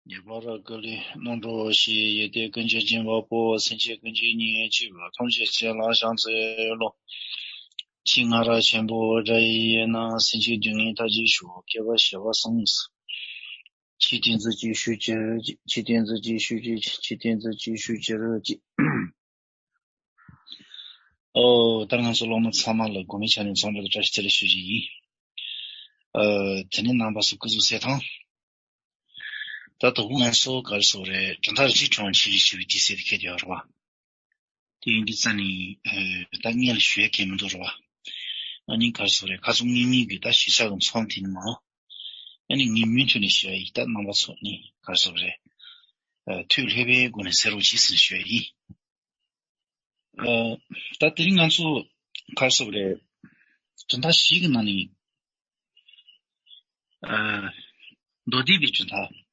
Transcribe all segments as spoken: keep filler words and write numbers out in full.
ངེས་པར་ཀུན་ལས་རྣམ་གྲོལ་ཞེས། ཡེ་ཏེ་ཀུན་གྱི་སྦྱིན་པ་པོ། སེམས་ཅན་ཀུན་གྱི་ཉེན་ཞི་བ། ཐམས་ཅད་སྤྱན་ལ་ཕྱག་འཚལ་ལོ། ཕྱི་ང་ར་ཆེན་པོ་འདྲ་ཡི་ཡོད་ན། སེམས་ཅན་སྡུག་བསྔལ་མཐའ་ཅི་ཞོག་སྐྱེ་བ་ཞི་བར་གསུངས། ཆོས་ཏིང་འཛིན་གྱི་ཤུགས་ཀྱིས། ཆོས་ཏིང་འཛིན་གྱི་ཤུགས་ཀྱིས། ཆོས་ཏིང་འཛིན་གྱི་ཤུགས་ཀྱིས། ཨོ། ད་ང་ཚོ་སློབ་མ་ཚང་མ་ལ་དགོང་མོའི་ཆ་ནས་འཚམས་འདྲི་དང་བཀྲ་ཤིས་བདེ་ལེགས་ཞུ་རྒྱུ་ཡིན། ཨ། དེ་ནས་རྣམ་པ་ཚོ་སྐུ་གཟུགས་གསལ་ཐང་། ད་དུང་ང་ཚོ་ག་རེ་ཟེར་དགོས་རེད། གྲུབ་མཐའ་རིན་ཆེན་ཕྲེང་བ་ཆེད་ལས་ཞུ་བའི་དུས་ཚོད་དེ་འཁེལ་བསྡད་ཡོད་རེད་བ། དེ་ཡིན་དུས་ཙང་ནས། ཨ། ད་སྔོན་ལ་ཞུ་ཡ་གང་ཡང་མི་འདུག་རེད་བ། ཨ་ནི་ག་རེ་ཟེར་དགོས་རེད། ཁ་རྩང་སྔོན་མའི་གི་ད་ཞུ་ཡ་གི་མཚམས་དེ་ནས་མར། ཨ་ནི་ངས་མུ་མཐུད་ནས་ཞུ་ཡ་ཡིན། ད་རྣམ་པ་ཚོ་ནི་ག་རེ་ཟེར་དགོས་རེད། ཨ། ཐུགས་ལྷོད་པའི་སྒོ་ནས་གསན་རོགས་གྱིས་ཟེར་ནས་ཞུ་ཡ་ཡིན། ཨ། ད་དེ་རིང་ང་ཚོ་ག་རེ་ཟེར་དགོས་རེད། གྲུབ་མཐའ་བཞི་གི་ནང་ནས། ཨ། མདོ་སྡེ་པའི་གྲུབ་མཐའ།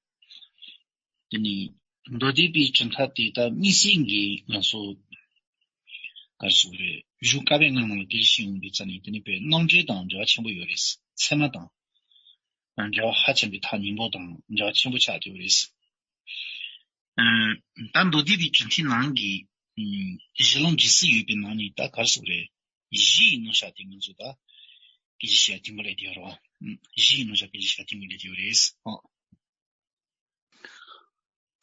དེ་ནས་མདོ་སྡེ་པའི་གྲུབ་མཐའ་དེ་ད་དམིགས་བསལ་གྱིས་ང་ཚོ་ག་རེ་ཟེར་དགོས་རེད། གཞུང་བཀའ་པོད་ལྔ་ནང་ལ་སྐད་ཆ་བཤད་ཡོང་དུས་ཙང་ནས། དེ་ནི་དཔེ་རྣམ་འགྲེལ་དང་འབྲེལ་བ་ཆེན་པོ་ཡོད་རེད། ཚད་མ་དང་འབྲེལ་བ་ཧ་ཅང་གི་ཐག་ཉེ་པོ་དང་འབྲེལ་བ་ཆེན་པོ་ཆགས་ཡོད་རེད། ཨ། ད་མདོ་སྡེ་པའི་གྲུབ་མཐའི་ནང་གི། ཨ། གཞི་ལམ་འབྲས་གསུམ་ཡོད་པའི་ནང་ནས་ད་ག་རེ་ཟེར་དགོས་རེད། བཞི་ཡི་རྣམ་གཞག་དེ་ང་ཚོ་ད་སྐད་ཆ་བཤད་ཡ་དེ་མོ་སླེབས་ཡོད་རེད་བ། ཨ། བཞི་ཡི་རྣམ་གཞག་སྐད་ཆ་བཤད་ཡ་དེ་མོ་སླེབས་ཡོད་རེད། ཨ།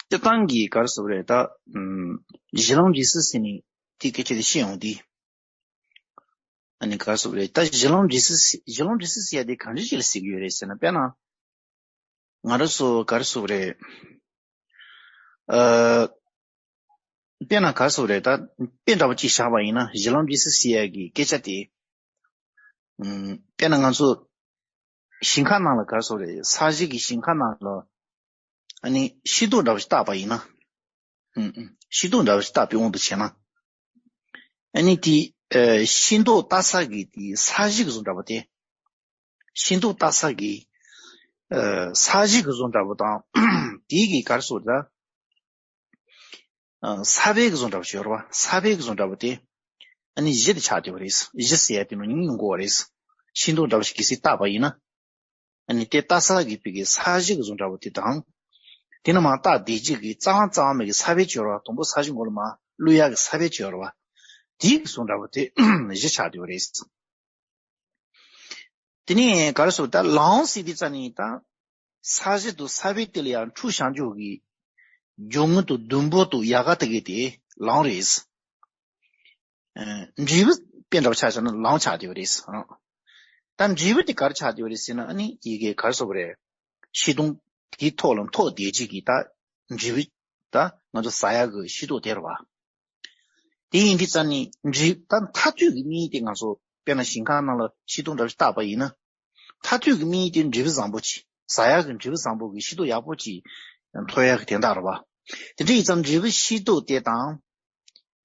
སྤྱིར་བཏང་གི་ག་རེ་ཟེར་དགོས་རེད། ད། ཨ། གཞི་ལམ་འབྲས་གསུམ་ཟེར་ནས་དེའི་སྐད་ཆ་དེ་བཤད་ཡོང་དུས། ཨ་ནི་ག་རེ་ཟེར་དགོས་རེད། ད་གཞི་ལམ་འབྲས་གསུམ་ཟེར། གཞི་ལམ་འབྲས་གསུམ་ཟེར་ཡ་དེ་གང་འདྲ་ཞིག་ལ་ཟེར་གྱི་ཡོད་རེད་ཟེར་ན། དཔེར་ན། ང་རང་ཚོ་ག་རེ་ཟེར་དགོས་རེད། ཨ། དཔེར་ན་ག་རེ་ཟེར་དགོས་རེད། ད་དཔེ་འདྲ་པོ་གཅིག་བཞག་པ་ཡིན་ན། གཞི་ལམ་འབྲས་གསུམ་ཟེར་ཡ་གི་སྐད་ཆ་དེ། ཨ། དཔེར་ན་ང་ཚོ་ཞིང་ཁ་ནང་ལ་ག་རེ་ཟེར་དགོས་རེད། ས་གཞི་གི་ཞིང་ཁ་ནང་ལ། ཨ་ནི་ཤིང་ཏོག་འདྲ་པོ་ཞིག་བཏགས་པ་ཡིན་ན། ཨ། ཨ། ཤིང་ཏོག་འདྲ་པོ་ཞིག་བཏགས་པའི་དབང་དུ་བྱས་ན། ཨ་ནི་དེ། ཨ། ཤིང་ཏོག་བཏགས་ས་གི་དེ་ས་གཞི་གི་བཟོ་འདྲ་པོ་དེ། ཤིང་ཏོག་བཏགས་ས་གི། ཨ། ས་གཞི་གི་བཟོ་འདྲ་པོ་དང་། དེ་གི་ག་རེ་ཟེར་དགོས་རེད། ཨ། ས་བོན་གི་བཟོ་འདྲ་པོ་ཞིག་ཡོད་རེད་བ། ས་བོན་གི་བཟོ་འདྲ་པོ་དེ། ཨ་ནི་གཞི་དེ་ཆགས་བསྡད་པ་རེད། གཞི་ཟེར་ཡ་དེ་ནི་སྙིང་ཡོང་གི་ཡོད་རེད། ཤིང་ཏོག་འདྲ་པོ་ཞིག་གལ་སྲིད་བཏགས་པ་ཡིན་ན། ཨ་ནི་དེ་བཏགས་ས་གི་དཔེ་གི་ས་གཞི་གི་བཟོ་འདྲ་པོ་དེ་དང་། དེ་ནས་མར་བཏགས་བསྡད་རྒྱུ་གི་རྩ་བ་རྩ་བ་མེད་གི་ས་བོན་ཅིག་ཡོད་རེད་བ། དང་པོ་ས་གཞི་མགོ་ལ་མར་བླུག་ཡ་གི་ས་བོན་ཅིག་ཡོད་རེད་བ། དེའི་གི་བཟོ་འདྲ་པོ་དེ་གཞི་ཆགས་བསྡད་པ་རེད། དེ་ནས་ག་རེ་ཟེར། ད་ལམ་ཟེར་དུས་ཙ་ནས་ད་ས་གཞི་དང་ས་བོན་དེ་ལ་ཡང་འཁྲུལ་བཞག་འཇོག་གི་རྒྱུ་དངོས་དང་ལྡུམ་བུ་དང་ཡལ་ག་དེ་གི་དེ་ལམ་རེད། ཨ། འབྲས་བུ་དཔེ་འདྲ་པོ་ཆ་བཞག་ན་ལམ་ཆགས་བསྡད་པ་རེད། ཨ། ད་འབྲས་བུ་དེ་ག་རེ་ཆགས་བསྡད་པ་རེད་ཟེར་ན། ཨ་ནི་ཡི་གེ་ག་རེ་ཟེར་དགོས་རེད། ཤིང་སྡོང་དེའི་ཐོག་ལ་འཐོར་བསྡད་རྒྱུ་གི་ད་འབྲས་བུ། ད་ང་ཚོ་ཟ་ཡ་གི་ཤིང་ཏོག་དེ་རེད་བ། དེ་ཡིན་དུས་ཙ་ནས་འབྲས། ད་མཐར་ཐུག་གི་དམིགས་ཡུལ་དེ་ང་ཚོ་དཔེར་ན་ཞིང་ཁ་ནང་ལ་ཤིང་སྡོང་འདྲ་པོ་ཞིག་བཏགས་པ་ཡིན་ན། མཐར་ཐུག་གི་དམིགས་ཡུལ་དེ་འབྲས་བུ་བཟང་པོ་ཅིག་ཟ་ཡ་གི་འབྲས་བུ་བཟང་པོ་གི་ཤིང་ཏོག་ཡག་པོ་ཅིག་འཐོར་ཡ་གི་དོན་དག་རེད་བ། དེ་འདྲ་ཡིན་ཙང་འབྲས་བུ་ཤིང་ཏོག་དེ་དང་།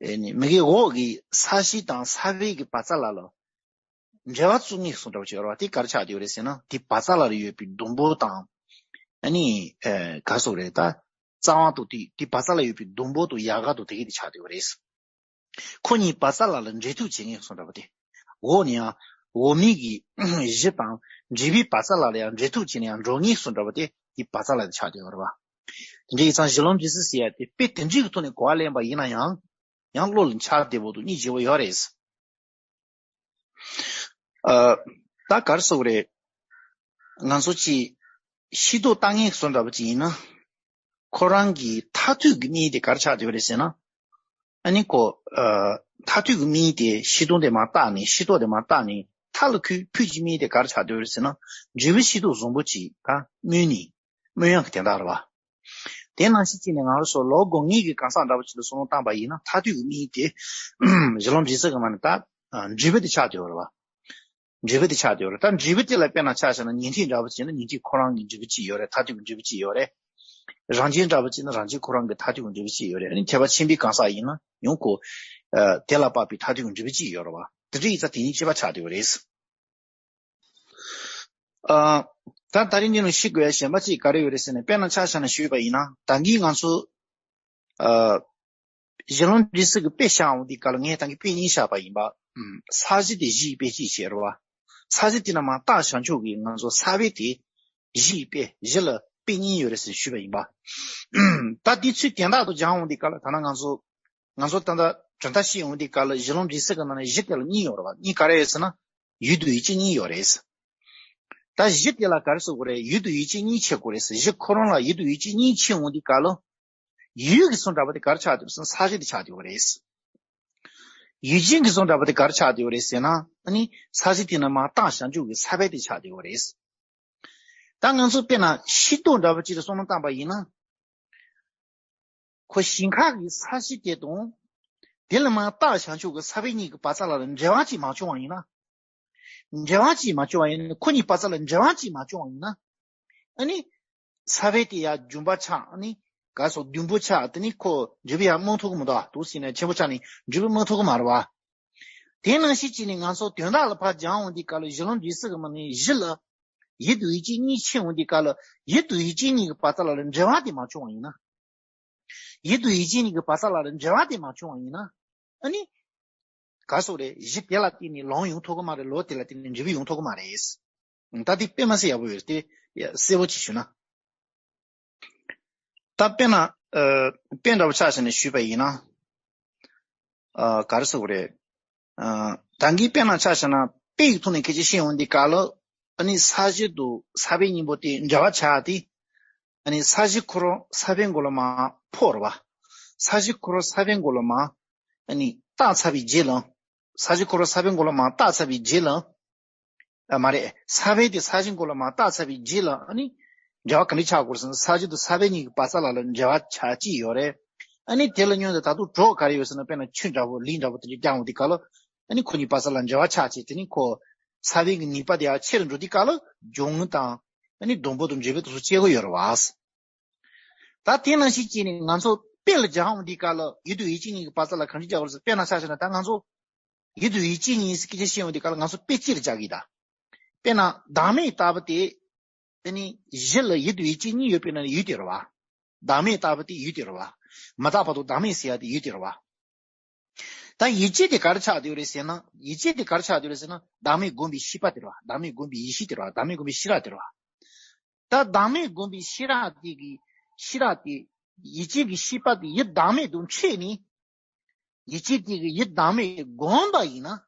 ཨེ་ནི་མི་གི་འོག་གི་ས་གཞི་དང་ས་བོན་གྱི་བར་ཐག་ལ་ལ་འབྲེལ་བ་བཙུགས་ངེས་སུ་འདྲ་པོ་ཅིག་ཡོད་རེད་བ། དེ་ག་རེ་ཆགས་བསྡད་ཡོད་རེད་ཟེར་ན། དེ་བར་ཐག་ལ་ལ་ཡོད་པའི་ལྡུམ་བུ་དང་། ཨ་ནི། ཨེ། ག་རེ་ཟེར་དགོས་རེད། ད་རྩ་བ་དང་དེ་དེ་བར་ཐག་ལ་ཡོད་པའི་ལྡུམ་བུ་དང་ཡལ་ག་དང་དེ་གི་དེ་ཆགས་བསྡད་ཡོད་རེད། ཁོ་གཉིས་བར་ཐག་ལ་ལ་འབྲེལ་གཏུག་བྱེད་ངེས་སུ་འདྲ་པོ་དེ། འོག་ནས་ཡང་འོག་མིན་གྱི་གཞི་དང་འབྲས་བུའི་བར་ཐག་ལ་ལ་ཡང་འབྲེལ་གཏུག་བྱས་ནས་ཡང་འགྲོ་ངེས་སུ་འདྲ་པོ་དེ་དེ་བར་ཐག་ལ་དེ་ཆགས་བསྡད་ཡོད་རེད་བ། དེ་འདྲ་ཡིན་ཙང་གཞི་ལམ་འབྲས་གསུམ་ཟེར་ཡ་དེ་དཔེ་དེ་འདྲའི་གི་ཐོག་ནས་གོ་བ་ལེན་པ་ཡིན་ན་ཡང་། ཡང་བློ་ལ་འཆར་བདེ་པོ་དང་སྙིང་རྗེ་པོ་ཡོད་རེད། ཨ། ད་ག་རེ་ཟེར་དགོས་རེད། ང་ཚོ་ཅིག་ཤིང་ཏོག་བཏགས་ངེས་སུ་འདྲ་པོ་ཅིག་ཡིན་ན། ཁོ་རང་གི་མཐར་ཐུག་གི་དམིགས་ཡུལ་དེ་ག་རེ་ཆགས་བསྡད་པ་རེད་ཟེར་ན། ཨ་ནི་ཁོ། ཨ། མཐར་ཐུག་གི་དམིགས་ཡུལ་དེ་ཤིང་སྡོང་དེ་མར་བཏགས་ནས། ཤིང་ཏོག་དེ་མར་བཏགས་ནས་མཐའ་ལ་ཁུར་ཕུད་ཀྱི་དམིགས་ཡུལ་དེ་ག་རེ་ཆགས་བསྡད་པ་རེད་ཟེར་ན། འབྲས་བུ་ཤིང་ཏོག་བཟང་པོ་ཅིག་ད་སྨིན་ནས་སྨིན་ཡག་གི་དོན་དག་རེད་བ། དེ་ནང་བཞིན་བྱས་ནས་ང་རང་ཚོ་ལོ་དགུ་ལྔའི་གི་གང་ཟག་འདྲ་པོ་ཅིག་ལ་བསམ་བློ་བཏང་པ་ཡིན་ན། མཐར་ཐུག་གི་དམིགས་ཡུལ་དེ་གཞི་ལམ་འབྲས་གསུམ་གྱི་ནང་ནས་ད་འབྲས་བུ་དེ་ཆགས་བསྡད་ཡོད་རེད་བ། འབྲས་བུ་དེ་ཆགས་བསྡད་ཡོད་རེད། ད་འབྲས་བུ་དེ་ལ་དཔེར་ན་ཆ་བཞག་ན་ཉན་ཐོས་འདྲ་པོ་བྱས་ན་ཉན་ཐོས་ཁོ་རང་གི་འབྲས་བུ་གཅིག་ཡོད་རེད། མཐར་ཐུག་གི་འབྲས་བུ་གཅིག་ཡོད་རེད། རང་རྒྱལ་འདྲ་པོ་བྱས་ན་རང་རྒྱལ་ཁོ་རང་གི་མཐར་ཐུག་གི་འབྲས་བུ་གཅིག་ཡོད་རེད། ཨ་ནི་ཐེག་པ་ཆེན་པོའི་གང་ཟག་ཡིན་ན་ཡང་ཁོ། ཨ། དེ་ལ་དཔག་པའི་མཐར་ཐུག་གི་འབྲས་བུ་གཅིག་ཡོད་རེད་བ། དེ་འདྲ་ཡིན་ཙང་དེ་གཉིས་གཅིག་པ་ཆགས་བསྡད་ཡོད་རེད། ཨ། ད་ད་རིང་འདི་ནང་ཤེས་དགོས་ཡ་གཞན་པ་གཅིག་ག་རེ་ཡོད་རེད་ཟེར་ན། དཔེར་ན་ཆ་བཞག་ན་ཞུས་པ་ཡིན་ན། ད་གིན་ང་ཚོ། ཨ། གཞི་ལམ་འབྲས་གསུམ་གྱི་དཔེ་བཞག་འོང་དུས་སྐབས་ལ་ངས་ད་གིན་དཔེ་གཉིས་བཞག་པ་ཡིན་པ། ཨམ། ས་གཞི་དེ་གཞི་ཡི་དཔེ་གཅིག་བྱས་རེད་བ། ས་གཞི་དེ་ནས་མར་བཏགས་བཞག་ཆོག་གི་ང་ཚོ་ས་བོན་དེ་གཞི་ཡི་དཔེ། གཞི་ལ་ དཔེ་གཉིས་ཡོད་རེད་ཟེར་ཞུས་པ་ཡིན་པ། ད་དེ་ཚུལ་དོན་དག་ཏུ་སྦྱང་འོང་དུས་སྐབས་ལ་ད་ལྟ་ང་ཚོ་ང་ཚོ་ད་ལྟ་དོན་དག་ཤེས་འོང་དུས་སྐབས་ལ་གཞི་ལུགས་འབྲས་གསུམ་གྱི་ནང་ནས་གཞི་དེ་ལ་གཉིས་ཡོད་རེད་བ། གཉིས་ག་རེ་ཡོད་ཟེར་ན་ཡུལ་དང་ཡུལ་ཅན་གཉིས་ཡོད་རེད། ད་གཞི་དེ་ལ་ག་རེ་ཟེར་དགོས་རེད། ཡུལ་དང་ཡུལ་ཅན་གཉིས་ཕྱེ་དགོས་རེད་ཟེར། གཞི་ཁོ་རང་ལ་ཡུལ་དང་ཡུལ་ཅན་གཉིས་ཕྱེ་འོང་དུས་སྐབས་ལ། ཡུལ་གྱི་སོ་འདྲ་པོ་དེ་ག་རེ་ཆགས་འདུག་ཟེར་ན་ས་གཞི་དེ་ཆགས་འདུག་རེད། ཡུལ་ཅན་གྱི་སོ་འདྲ་པོ་དེ་ག་རེ་ཆགས་འདུག་རེད་ཟེར་ན་ཨ་ནི་ས་གཞི་དེ་ནི་མར་བཏང་བྱང་ཆུབ་ཀྱི་ས་བོན་དེ་ཆགས་འདུག་རེད། ད་ང་ཚོ་དཔེར་ན་ཤིང་སྡོང་འདྲ་པོ་ཅིག་ལ་བསམ་བློ་བཏང་པ་ཡིན་ན། ཁོ་ཞིང་ཁ་གི་ས་གཞི་དེ་དང་། དེ་ལ་མར་བཏང་བྱང་ཆུབ་ཀྱི་ས་བོན་གཉིས་ཀྱི་བར་མཚམས་ལ་འབྲེལ་བ་ཅིག་མ་བྱུང་བ་ཡིན་ན། འབྲེལ་བ་ཅིག་མ་བྱུང་བ་ཡིན་ན་ཁོ་གཉིས་བར་མཚམས་ལ་འབྲེལ་བ་ཅིག་མ་བྱུང་བ་ཡིན་ན། ཨ་ནི། ས་བོན་དེ་ཡང་འཇུམ་པ་ཆགས་ཨ་ནི། ག་སོགས་བདུན་པོ་ཆགས་དེ་ནི་ཁོ་འབྲས་བུ་ཡང་སྨིན་ཐུབ་ཀྱི་མི་འདུག་འདུག་ཟེར་ནས་ཆེན་པོ་ཆགས་ནས་འབྲས་བུ་སྨིན་ཐུབ་ཀྱི་མ་རེད་བ། དེ་ནང་བཞིན་བྱས་ནས་ང་ཚོ་དོན་དག་ལ་ཕར་སྦྱང་འོང་དུས་སྐབས་ལ་གཞི་ལུགས་འབྲས་གསུམ་གྱི་ནང་ནས་གཞི་ལ། ཡུལ་དང་ཡུལ་ཅན་གཉིས་ཕྱེ་འོང་དུས་སྐབས་ལ་ཡུལ་དང་ཡུལ་ཅན་གཉིས་ཀྱི་བར་མཚམས་ལ་འབྲེལ་བ་དེ་མ་བྱུང་བ་ཡིན་ན། ཡུལ་དང་ཡུལ་ཅན་གཉིས་ཀྱི་བར་མཚམས་ལ་འབྲེལ་བ་དེ་མ་བྱུང་བ་ཡིན་ན། ཨ་ནི། ག་སོགས་རེད། གཞི་དེ་ལ་བརྟེན་ནས་ལམ་ཡོང་ཐུབ་ཀྱི་མ་རེད། ལམ་དེ་ལ་བརྟེན་ནས་འབྲས་བུ་ཡོང་ཐུབ་ཀྱི་མ་རེད། ད་དེ་དཔེ་མ་སྲིད་ཡག་པོ་ཡོད་རེད་དེ། གསལ་པོ་ཅིག་ཞུས་ན། ད་དཔེར་ན། ཨ། དཔེ་འདྲ་པོ་ཆ་བཞག་ནས་ཞུས་པ་ཡིན་ན། ཨ། ག་རེ་ཟེར་དགོས་རེད། ཨ། ད་གིན་དཔེར་ན་ཆ་བཞག་ན་དཔེ་ཡི་ཐོག་ནས་སྐད་ཆ་བཤད་འོང་དུས་སྐབས་ལ། ཨ་ནི་ས་གཞི་དང་ས་བོན་གཉིས་པོ་དེ་འབྲེལ་བ་ཆགས་ཏེ། ཨ་ནི་ས་གཞི་ཁོ་རང་ས་བོན་མགོ་ལ་མར་ཕོག་རེད་བ། ས་གཞི་ཁོ་རང་ས་བོན་མགོ་ལ་མར། ཨ་ནི་བཏགས་ཚར་བའི་རྗེས་ལ། ས་གཞི་ཁོ་རང་ས་བོན་མགོ་ལ་མར་བཏགས་ཚར་བའི་རྗེས་ལ། ཨ། མ་རེད། ས་བོན་དེ་ས་གཞི་མགོ་ལ་མར་བཏགས་ཚར་བའི་རྗེས་ལ་ཨ་ནི། འབྲེལ་བ་ག་འདྲ་ཆགས་དགོས་ཟེར་ན་ས་གཞི་དང་ས་བོན་གཉིས་ཀྱི་བར་མཚམས་ལ་ལ་འབྲེལ་བ་ཆགས་ཀྱི་ཡོད་རེད། ཨ་ནི་དེ་ལ་སྔོན་དུ་ད་དུང་གྲོགས་ག་རེ་ཡོད་ཟེར་ན་དཔེར་ན་ཆུ་འདྲ་པོ་ལི་འདྲ་པོ་དེ་འདྲ་རྒྱག་འོང་དུས་སྐབས་ལ། ཨ་ནི་ཁོ་གཉིས་བར་མཚམས་ལ་འབྲེལ་བ་ཆགས་བྱས་དེ་ནི་ཁོ། ས་བོན་གྱི་ནུས་པ་དེ་ཡང་ཆེ་རུ་འགྲོ་དུས་སྐབས་ལ་འབྱུང་རྔུབ་དང་། ཨ་ནི་སྡོང་པོ་དང་འབྲས་བུ་དེ་ཚོ་སྐྱེ་གི་ཡོད་རེད་བ། ད་དེ་ནང་བཞིན་བྱས་ནས་ང་ཚོ་དཔེ་ལ་སྦྱང་འོང་དུས་སྐབས་ལ་ཡུལ་དང་ཡུལ་ཅན་གཉིས་ཀྱི་བར་མཚམས་ལ་གང་ཅི་སྦྱར་བ་རེད་ཟེར། དཔེར་ན་ཆ་བཞག་ན་ད་ང་ཚོ་ཡུལ་དང་ཡུལ་ཅན་གཉིས་ཟེར་སྐད་ཆ་བཤད་འོང་དུས་སྐབས་ལ་ང་ཚོ་དཔེ་ཅི་ལ་སྦྱར་གི་ད། དཔེར་ན་བདག་མེད་ལྟ་བུ་དེ། དེ་ནི་གཞི་ལ་ཡུལ་དང་ཡུལ་ཅན་གཉིས་ཡོད་པས་ན་ཡུལ་དེ་རེད་བ། བདག་མེད་ལྟ་བུ་དེ་ཡུལ་དེ་རེད་བ། མི་རྟག་པ་དང་བདག་མེད་ཟེར་ཡ་དེ་ཡུལ་དེ་རེད་བ། ད་ཡིད་ཆེས་དེ་ག་རེ་ཆགས་བསྡད་ཡོད་རེད་ཟེར་ན། ཡིད་ཆེས་དེ་ག་རེ་ཆགས་བསྡད་ཡོད་རེད་ཟེར་ན་བདག་མེད་བསྒོམས་པའི་ཤེས་པ་དེ་རེད་བ། བདག་མེད་བསྒོམས་པའི་ཡེ་ཤེས་དེ་རེད་བ། བདག་མེད་བསྒོམས་པའི་ཤེས་རབ་དེ་རེད་བ། ད་བདག་མེད་བསྒོམས་པའི་ཤེས་རབ་དེ་གི་ཤེས་རབ་དེ། ཡིད་ཆེས་ཀྱི་ཤེས་པ་དེ་ཡུལ་བདག་མེད་དུ་འཕྲད་ནས། ཡིད་ཆེས་དེ་གི་ཡུལ་བདག་མེད་བསྒོམས་པ་ཡིན་ན།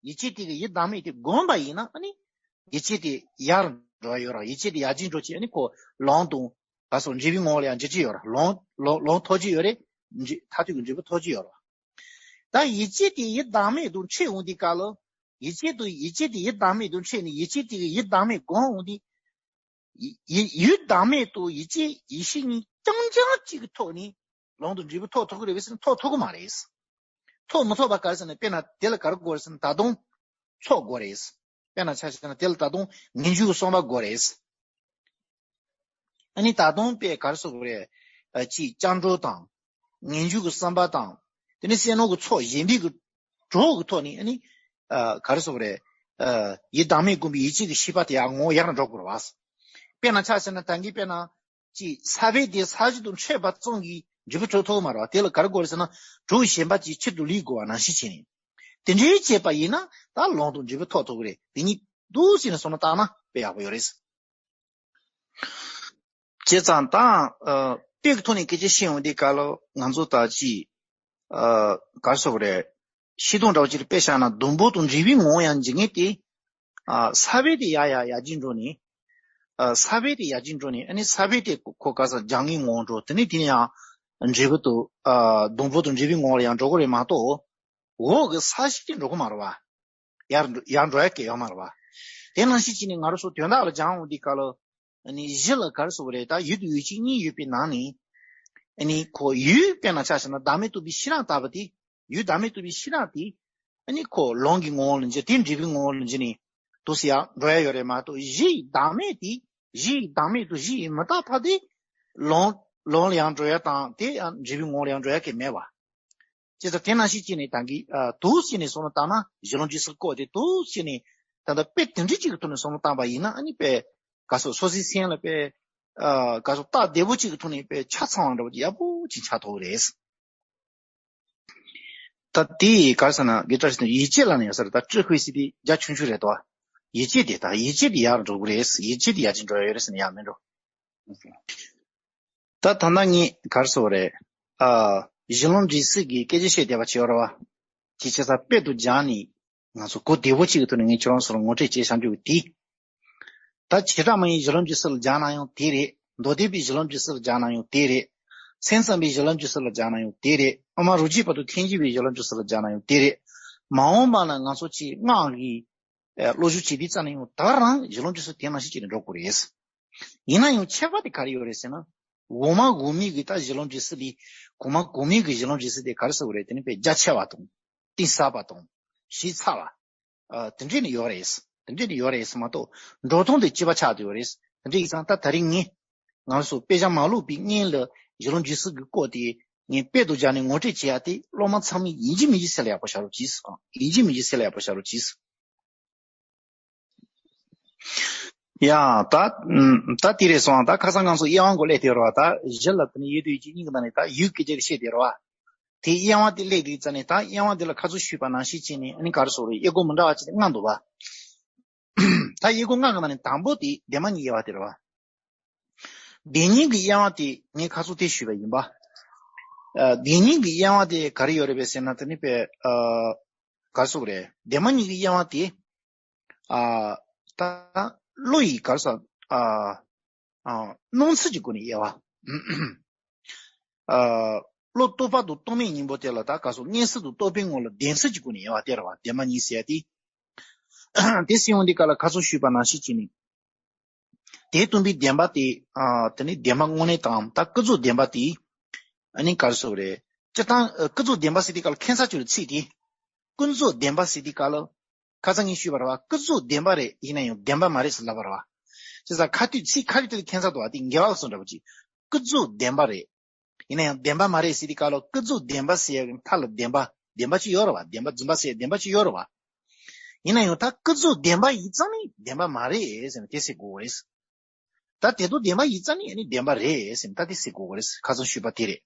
ཡིད་ཆེས་དེ་གི་ཡུལ་བདག་མེད་དེ་བསྒོམས་པ་ཡིན་ན་ཨ་ནི། ཡིད་ཆེས་དེ་ཡར་འགྲོ་ཡ་ཡོད་རེད། ཡིད་ཆེས་དེ་ཡར་རྒྱས་འགྲོ་ཆེད་ཨ་ནི་ཁོ་ལམ་དང་། ག་སོགས་འབྲས་བུའི་ངོ་བོ་ལ་ཡང་འགྱུར་གྱི་ཡོད་རེད། ལམ་ལམ་ལམ་ཐོབ་ཀྱི་ཡོད་རེད། འབྲས་མཐར་ཐུག་གི་འབྲས་བུ་ཐོབ་ཀྱི་ཡོད་རེད། ད་ཡིད་ཆེས་དེ་ཡུལ་བདག་མེད་དུ་འཕྲད་འོང་དུས་སྐབས་ལ། ཡིད་ཆེས་དེ་ཡིད་ཆེས་དེ་ཡུལ་བདག་མེད་དུ་འཕྲད་ནས་ཡིད་ཆེས་དེ་གི་ཡུལ་བདག་མེད་བསྒོམས་འོང་དུས། ཡི་ཡི་ཡུལ་བདག་མེད་དུ་ཡིད་ཆེས་ཡེ་ཤེས་གཉིས་རྐྱང་རྐྱང་གཅིག་གི་ཐོག་ནས་ལམ་དང་འབྲས་བུ་ཐོབ་ཐུབ་ཀྱི་རེད་པས་ཟེར་ན་ཐོབ་ཐུབ་ཀྱི་མ་རེད། ཐོབ་མི་ཐུབ་པ་ག་རེ་ཟེར་ན་དཔེར་ན་དེ་ལ་ག་རེ་དགོས་རེད་ཟེར་ན་ད་དུང་ཚོགས་དགོས་རེད། དཔེར་ན་ཆ་བཞག་ན་དེ་ལ་ད་དུང་ངེས་འབྱུང་གི་བསམ་པ་དགོས་རེད། ཨ་ནི་ད་དུང་དཔེ་ག་རེ་ཟེར་དགོས་རེད། ཨ། ཅིག་སྐྱབས་འགྲོ་དང་། ངེས་འབྱུང་གི་བསམ་པ་དང་། དེ་ནས་བསོད་ནམས་ཀྱི་ཚོགས་གཞན་པའི་གི་གྲོགས་ཀྱི་ཐོག་ནས་ཨ་ནི། ཨ། ག་རེ་ཟེར་དགོས་རེད། ཨ། ཡུལ་བདག་མེད་བསྒོམས་པའི་ཡིད་ཆེས་ཀྱི་ཤེས་པ་དེ་ཡང་ངོ་བོ་ཡར་འགྲོ་དགོས་རེད་བ། དཔེར་ན་ཆ་བཞག་ན་ད་གིན་དཔེར་ན། ཅིག་ས་བོན་དེ་ས་གཞི་དང་འཕྲད་པ་ཙམ་གྱིས་འབྲས་བུ་གྲུབ་ཐུབ་ཀྱི་མ་རེད་བ། དེ་ལ་ག་རེ་དགོས་རེད་ཟེར་ན་གྲོགས་གཞན་པ་ཅིག་ཕྱིར་དུ་ལུས་དགོས་པ་ནང་བཞིན་བྱས་ནས། དེ་འདྲའི་བྱས་པ་ཡིན་ན་ད་ལམ་དང་འབྲས་བུ་ཐོབ་ཐུབ་ཀྱི་རེད། དེ་གཉིས་འདུག་ཟེར་ནས་བསམ་བློ་བཏང་ན་དཔེ་ཡག་པོ་ཡོད་རེད། བྱས་ཙང་ད། ཨ། དཔེ་གི་ཐོག་ནས་སྐད་ཆ་བཤད་ཡོང་དུས་སྐབས་ལ་ང་ཚོ་ད་ཅིག་ཨ། ག་རེ་ཟེར་དགོས་རེད། ཤིང་སྡོང་འདྲ་བོ་ཅིག་ལ་དཔེ་བཞག་ན་སྡོང་པོ་དང་འབྲས་བུའི་ངོ་བོ་ཡང་འབྱེད་མཁན་དེ། ཨ། ས་བོན་དེ་ཡར་ཡར་ཡར་རྒྱས་འགྲོ་ནས། ཨ། ས་བོན་དེ་ཡར་རྒྱས་འགྲོ་ནས་ཨ་ནི་ས་བོན་དེ་ཁོ་ག་ས་སྦྱང་མཁན་ངོ་བོ་འགྲོ། དེ་ནས་དེ་ནས་ཡང་འབྲས་བུ་དང་། ཨ། སྡོང་པོ་དང་འབྲས་བུའི་ངོ་བོ་ལ་ཡང་འགྲོ་གི་རེད་མ་གཏོགས། འོག་གི་ས་གཞི་དེ་འགྲོ་གི་མ་རེད་བ། ཡར་འགྲོ་ཡར་འགྲོ་ཡ་གལ་ཡོད་མ་རེད་བ། དེ་ནང་བཞིན་བྱས་ནས་ང་རང་ཚོ་དོན་དག་ལ་སྦྱང་འོང་དུས་སྐབས་ལ། ཨ་ནི་གཞི་ལ་ག་རེ་ཟེར་དགོས་རེད། ད་ཡུལ་དང་ཡུལ་ཅན་གཉིས་ཡོད་པའི་ནང་ནས། ཨ་ནི་ཁོ་ཡུལ་དཔེར་ན་ཆ་བཞག་ན་བདག་མེད་རྟོགས་པའི་ཤེས་རབ་ལྟ་བུ་དེ། ཡུལ་བདག་མེད་རྟོགས་པའི་ཤེས་རབ་དེ། ཨ་ནི་ཁོ་ལམ་གྱི་ངོ་བོ་ལ་འགྱུར་དེ་འབྲས་བུའི་ངོ་བོ་ལ་འགྱུར་ནས། འདུག་སེ་ཡར་འགྲོ་ཡ་ཡོད་རེད་མ་གཏོགས་གཞི་ཡི་བདག་མེད་དེ། གཞི་ཡི་བདག་མེད་དང་གཞི་ཡི་མི་རྟག་པ་དེ། ལམ་ལམ་ལ་ཡང་འགྲོ་ཡ་དང་དེ་ཡང་འབྲས་བུའི་ངོ་བོ་ལ་ཡང་འགྲོ་ཡ་གལ་མེད་བ། བྱས་ཙང་དེ་ནང་བཞིན་བྱས་ནས་ད་གིན་ཨ་འདུག་སེ་བྱས་ནས་བསམ་བློ་བཏང་ན་གཞི་ལམ་འབྲས་གསུམ་སྐོར་དེ་འདུག་སེ་བྱས་ནས་ད་ལྟ་དཔེ་དེ་འདྲ་གཅིག་གི་ཐོག་ནས་བསམ་བློ་བཏང་པ་ཡིན་ན་ཨ་ནི་དཔེ་ག་སོ་སོ་སོའི་སེམས་ལ་དཔེ་ཨ་ག་སོ་རྟགས་བདེ་པོ་གཅིག་གི་ཐོག་ནས་དཔེ་ཆ་ཚང་བ་འདྲ་བོ་ཡག་པོ་ཅིག་ཆགས་ཐུབ་ཀྱི་རེད། ད་དེ་ག་རེ་ཟེར་ན་དགེ་བཀྲ་ཤིས་དང་ཡིད་ཆེས་ལབ་ནས་ཡོད་ས་རེད། ད་ཀྲི་ཧུའེ་སི་དེ་རྒྱ་ཆུང་ཆུང་རེད་དོ། ཡིད་ཆེས་དེ་ད་ཡིད་ཆེས་དེ་ཡར་འགྲོ་གི་རེད། ཡིད་ཆེས་དེ་ཡར་ཅིག་འགྲོ་ཡ་ཡོད་རེད་ཟེར་ན་ཡག་མེད་འགྲོ། ད་ད་ལྟ་ངས་ག་རེ་ཟེར་དགོས་རེད། ཨ། གཞི་ལམ་འབྲས་གསུམ་གྱི་སྐད་ཆ་བཤད་བསྡད་པ་བྱས་པ་རེད་བ། དེ་བྱས་ཙང་དཔེ་དང་སྦྱར་ནས་ང་ཚོ་གོ་བདེ་པོ་གཅིག་གི་ཐོག་ནས་ངས་ཁྱེད་རང་ཚོར་ངོ་སྤྲོད་བྱས་བཞག་རྒྱུ་གི་དེ། ད་བྱེ་བྲག་སྨྲ་བའི་གཞི་ལམ་འབྲས་གསུམ་ལ་སྦྱར་ན་ཡང་དེ་རེད། མདོ་སྡེ་པའི་གཞི་ལམ་འབྲས་གསུམ་ལ་སྦྱར་ན་ཡང་དེ་རེད། སེམས་ཙམ་པའི་གཞི་ལམ་འབྲས་གསུམ་ལ་སྦྱར་ན་ཡང་དེ་རེད། དབུ་མ་རིགས་གཅིག་པ་དང་ཐལ་འགྱུར་བའི་གཞི་ལམ་འབྲས་གསུམ་ལ་སྦྱར་ན་ཡང་དེ་རེད། མ་འོངས་པ་ན་ང་ཚོ་ཅིག་སྔགས་ཀྱི་ཨ། བློ་སྦྱོང་བྱེད་དུས་ཙམ་ནས་ཡང་ད་ག་རང་གཞི་ལམ་འབྲས་གསུམ་དེ་ནང་བཞིན་བྱས་ནས་འགྲོ་དགོས་རེད། ཡིན་ན་ཡང་ཁྱད་པར་དེ་ག་རེ་ཡོད་རེད་ཟེར་ན། འོག་མ་འོག་མིན་གྱི་ད་གཞི་ལམ་འབྲས་གསུམ་དེ། གོང་མ་གོང་མིན་གྱི་གཞི་ལམ་འབྲས་གསུམ་དེ་ག་རེ་ཟེར་དགོས་རེད། དེ་ནི་དཔེ་རྒྱ་ཆེ་བ་དང་། གཏིང་ཟབ་པ་དང་། ཞིབ་ཚགས་པ། ཨ། དེ་འདྲས་ནི་ཡོད་རེད། དེ་འདྲས་ནི་ཡོད་རེད་མ་གཏོགས་འགྲོ་སྟངས་དེ་གཅིག་པ་ཆགས་བསྡད་ཡོད་རེད། དེ་འདྲས་ཡིན་ཙང་ད་ད་རིང་ངས་ང་ཚོ་དཔེ་ཆ་མ་ཀློག་པའི་སྔོན་ལ་གཞི་ལམ་འབྲས་གསུམ་གྱི་སྐོར་དེ་ངས་དཔེ་དང་སྦྱར་ནས་ངོ་སྤྲོད་བྱེད་ཡ་དེ་སློབ་མ་ཚང་མས་ཡིན་གཅིག་མིན་གཅིག་གསན་ལ་ཡག་པོ་བྱ་རོགས་གྱིས། ཡིན་གཅིག་མིན་གཅིག་གསན་ལ་ཡག་པོ་བྱ་རོགས་གྱིས། ཡ། ད་ད་དེ་རེད་སོང་། ད་ཁ་སང་ང་ཚོ་དབྱེ་བ་འགོ་ལས་དེ་རོ། ད་གཞི་ལ་དེ་ནས་ཡོད་དུས་ཀྱི་སྙིང་གི་ནང་ནས་ད་ཡུལ་སྐད་ཆ་གི་བཤད་དེ་རོ། དེ་དབྱེ་བ་དེ་སླེབས་དུས་ཙ་ནས་ད་དབྱེ་བ་འདི་ལ་ཁ་ཚུར་ཞུས་པ་ནང་བཞིན་བྱས་ནས་ཨ་ནི་ག་རེ་ཟེར་དགོས་རེད། དབྱེ་སྒོ་མི་འདྲ་བ་ཅིག་ལྔ་འདུག་བ། ད་དབྱེ་སྒོ་ལྔ་གི་ནང་ནས་དང་པོ་དེ་བདེན་པ་གཉིས་དབྱེ་བ་དེ་རེད་བ། བདེན་གཉིས་ཀྱི་དབྱེ་བ་དེ་ངས་ཁ་ཚུར་དེ་ཞུས་པ་ཡིན་པ། ཨ། བདེན་གཉིས་ཀྱི་དབྱེ་བ་དེ་ག་རེ་ཡོད་རེད་པས་ཟེར་ན། དེ་ནི་དཔེ། ཨ། ག་རེ་ཟེར་དགོས་རེད། བདེན་པ་གཉིས་ཀྱི་དབྱེ་བ་དེ། ཨ། ད་བློ་ཡི་ག་རེ་ཟེར། ཨ། ཨ། སྣང་ཚུལ་གྱི་སྒོ་ནས་དབྱེ་བ། ཨ། བློ་རྟོག་པ་དང་རྟོག་མེད་གཉིས་པོ་དེ་ལ་ད་ག་རེ་ཟེར། མངོན་སུམ་དང་རྟོག་པའི་ངོ་ལ་བདེན་ཚུལ་གྱི་སྒོ་ནས་དབྱེ་བ་སྟེར་བ། བདེན་པ་གཉིས་ཟེར་ཡ་དེ། དེ་ཟེར་ཡོང་དུས་སྐབས་ལ་ཁ་ཚུར་ཞུས་པ་ནང་བཞིན་བྱས་ནས། དེས་སྟོན་པའི་བདེན་པ་དེ། ཨ། དེ་ནི་བདེན་པ་དངོས་གནས་དང་། ད་ཀུན་རྫོབ་བདེན་པ་དེ། ཨ་ནི་ག་རེ་ཟེར་དགོས་རེད། སྤྱིར་བཏང་ཀུན་རྫོབ་བདེན་པ་ཟེར་དུས་སྐབས་ལ་ཁ་སང་ཚིག་དེ། ཀུན་རྫོབ་བདེན་པ་ཟེར་དུས་སྐབས་ལ། ཁ་སང་ངས་ཞུས་པ་རེད་བ། ཀུན་རྫོབ་བདེན་པ་རེད། ཡིན་ན་ཡང་བདེན་པ་མ་རེད་ཟེར་ལབ་པ་རེད་བ། བྱས་ཙང་ཁ་ཐུག་ཚིག་ཁ་ཐུག་དེ་ཁ་སང་དུ་བ་དེ་འགལ་བ་སོང་འདྲ་པོ་ཅིག་ཀུན་རྫོབ་བདེན་པ་རེད། ཡིན་ན་ཡང་བདེན་པ་མ་རེད་ཟེར་དུས་སྐབས་ལ། ཀུན་རྫོབ་བདེན་པ་ཟེར་ཡ་གི་མཐའ་ལ་བདེན་པ། བདེན་པ་ཅིག་ཡོད་རེད་བ། བདེན་པ་རྫུན་པ་ཟེར་ཡ་བདེན་པ་ཅིག་ཡོད་རེད་བ། ཡིན་ན་ཡང་ད་ཀུན་རྫོབ་བདེན་པ་ཡིན་ཙང་ནི་བདེན་པ་མ་རེད་ཟེར་ནས་དེ་ཟེར་དགོས་རེད། ད་དེ་དང་བདེན་པ་ཡིན་ཙང་ནི་ཨ་ནི་བདེན་པ་རེད་ཟེར་ནས་ད་དེ་ཟེར་དགོས་རེད། ཁ་སང་ཞུས་པ་དེ་རེད།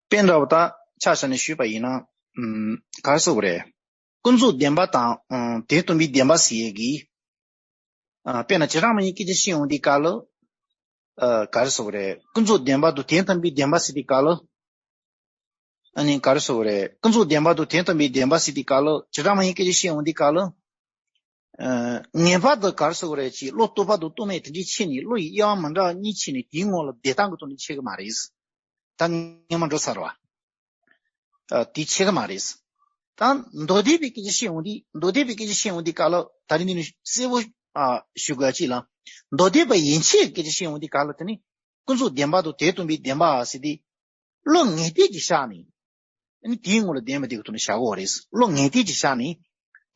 དཔེ་འདྲ་བོ་ད་ཆ་བཞག་ནས་ཞུས་པ་ཡིན་ན། ཨམ། ག་རེ་ཟེར་དགོས་རེད། ཀུན་རྫོབ་བདེན་པ་དང་། ཨམ། དེས་སྟོན་པའི་བདེན་པ་ཟེར་ཡས་ཀྱི། ཨ། དཔེར་ན་བྱེ་བྲག་སྨྲ་བའི་སྐད་ཆ་བཤད་ཡོང་དུས་སྐབས་ལ། ཨ། ག་རེ་ཟེར་དགོས་རེད། ཀུན་རྫོབ་བདེན་པ་དང་དེས་སྟོན་པའི་བདེན་པ་ཟེར་དུས་སྐབས་ལ། ཨ་ནི་ག་རེ་ཟེར་དགོས་རེད། ཀུན་རྫོབ་བདེན་པ་དང་དེས་སྟོན་པའི་བདེན་པ་ཟེར་དུས་སྐབས་ལ། བྱེ་བྲག་སྨྲ་བའི་སྐད་ཆ་བཤད་ཡོང་དུས་སྐབས་ལ། ཨ། ངེས་པར་དུ་ག་རེ་ཟེར་དགོས་རེད། ཅིག་བློ་རྟོག་པ་དང་རྟོག་མེད་དེ་འདྲའི་ཕྱེ་ནས། བློ་ཡི་དབྱེ་བ་མི་འདྲ་བ་གཉིས་ཕྱེ་ནས་དེའི་ངོ་ལ་བདེན་སྟངས་ཀྱི་ཐོག་ནས་ཕྱེ་གི་མ་རེད། ད་སྔོན་མ་འགྲོ་ཚར་བ། ཨ། དེ་ཕྱེ་གི་མ་རེད། ད་མདོ་སྡེ་པའི་སྐད་ཆ་བཤད་ཡོང་དུས། མདོ་སྡེ་པའི་སྐད་ཆ་བཤད་ཡོང་དུས་སྐབས་ལ་ད་རིང་འདི་ནས་གསལ་པོ། ཨ། ཞུ་དགོས་ཅིག་ལ། མདོ་སྡེ་པ་ཡན་ཆད་ཀྱི་སྐད་ཆ་བཤད་ཡོང་དུས་སྐབས་ལ་དེ་ནི་ཀུན་རྫོབ་བདེན་པ་དང་དེས་སྟོན་པའི་བདེན་པ་ཟེར་དུས། བློ་ངེས་གཏད་ཀྱི་ཆ་ནས། ཨ་ནི་དེའི་ངོ་ལ་བདེན་པ་དེ་གི་ཐོག་ནས་བཞག་དགོས་རེད། བློ་ངེས་གཏད་ཀྱི་ཆ་ནས།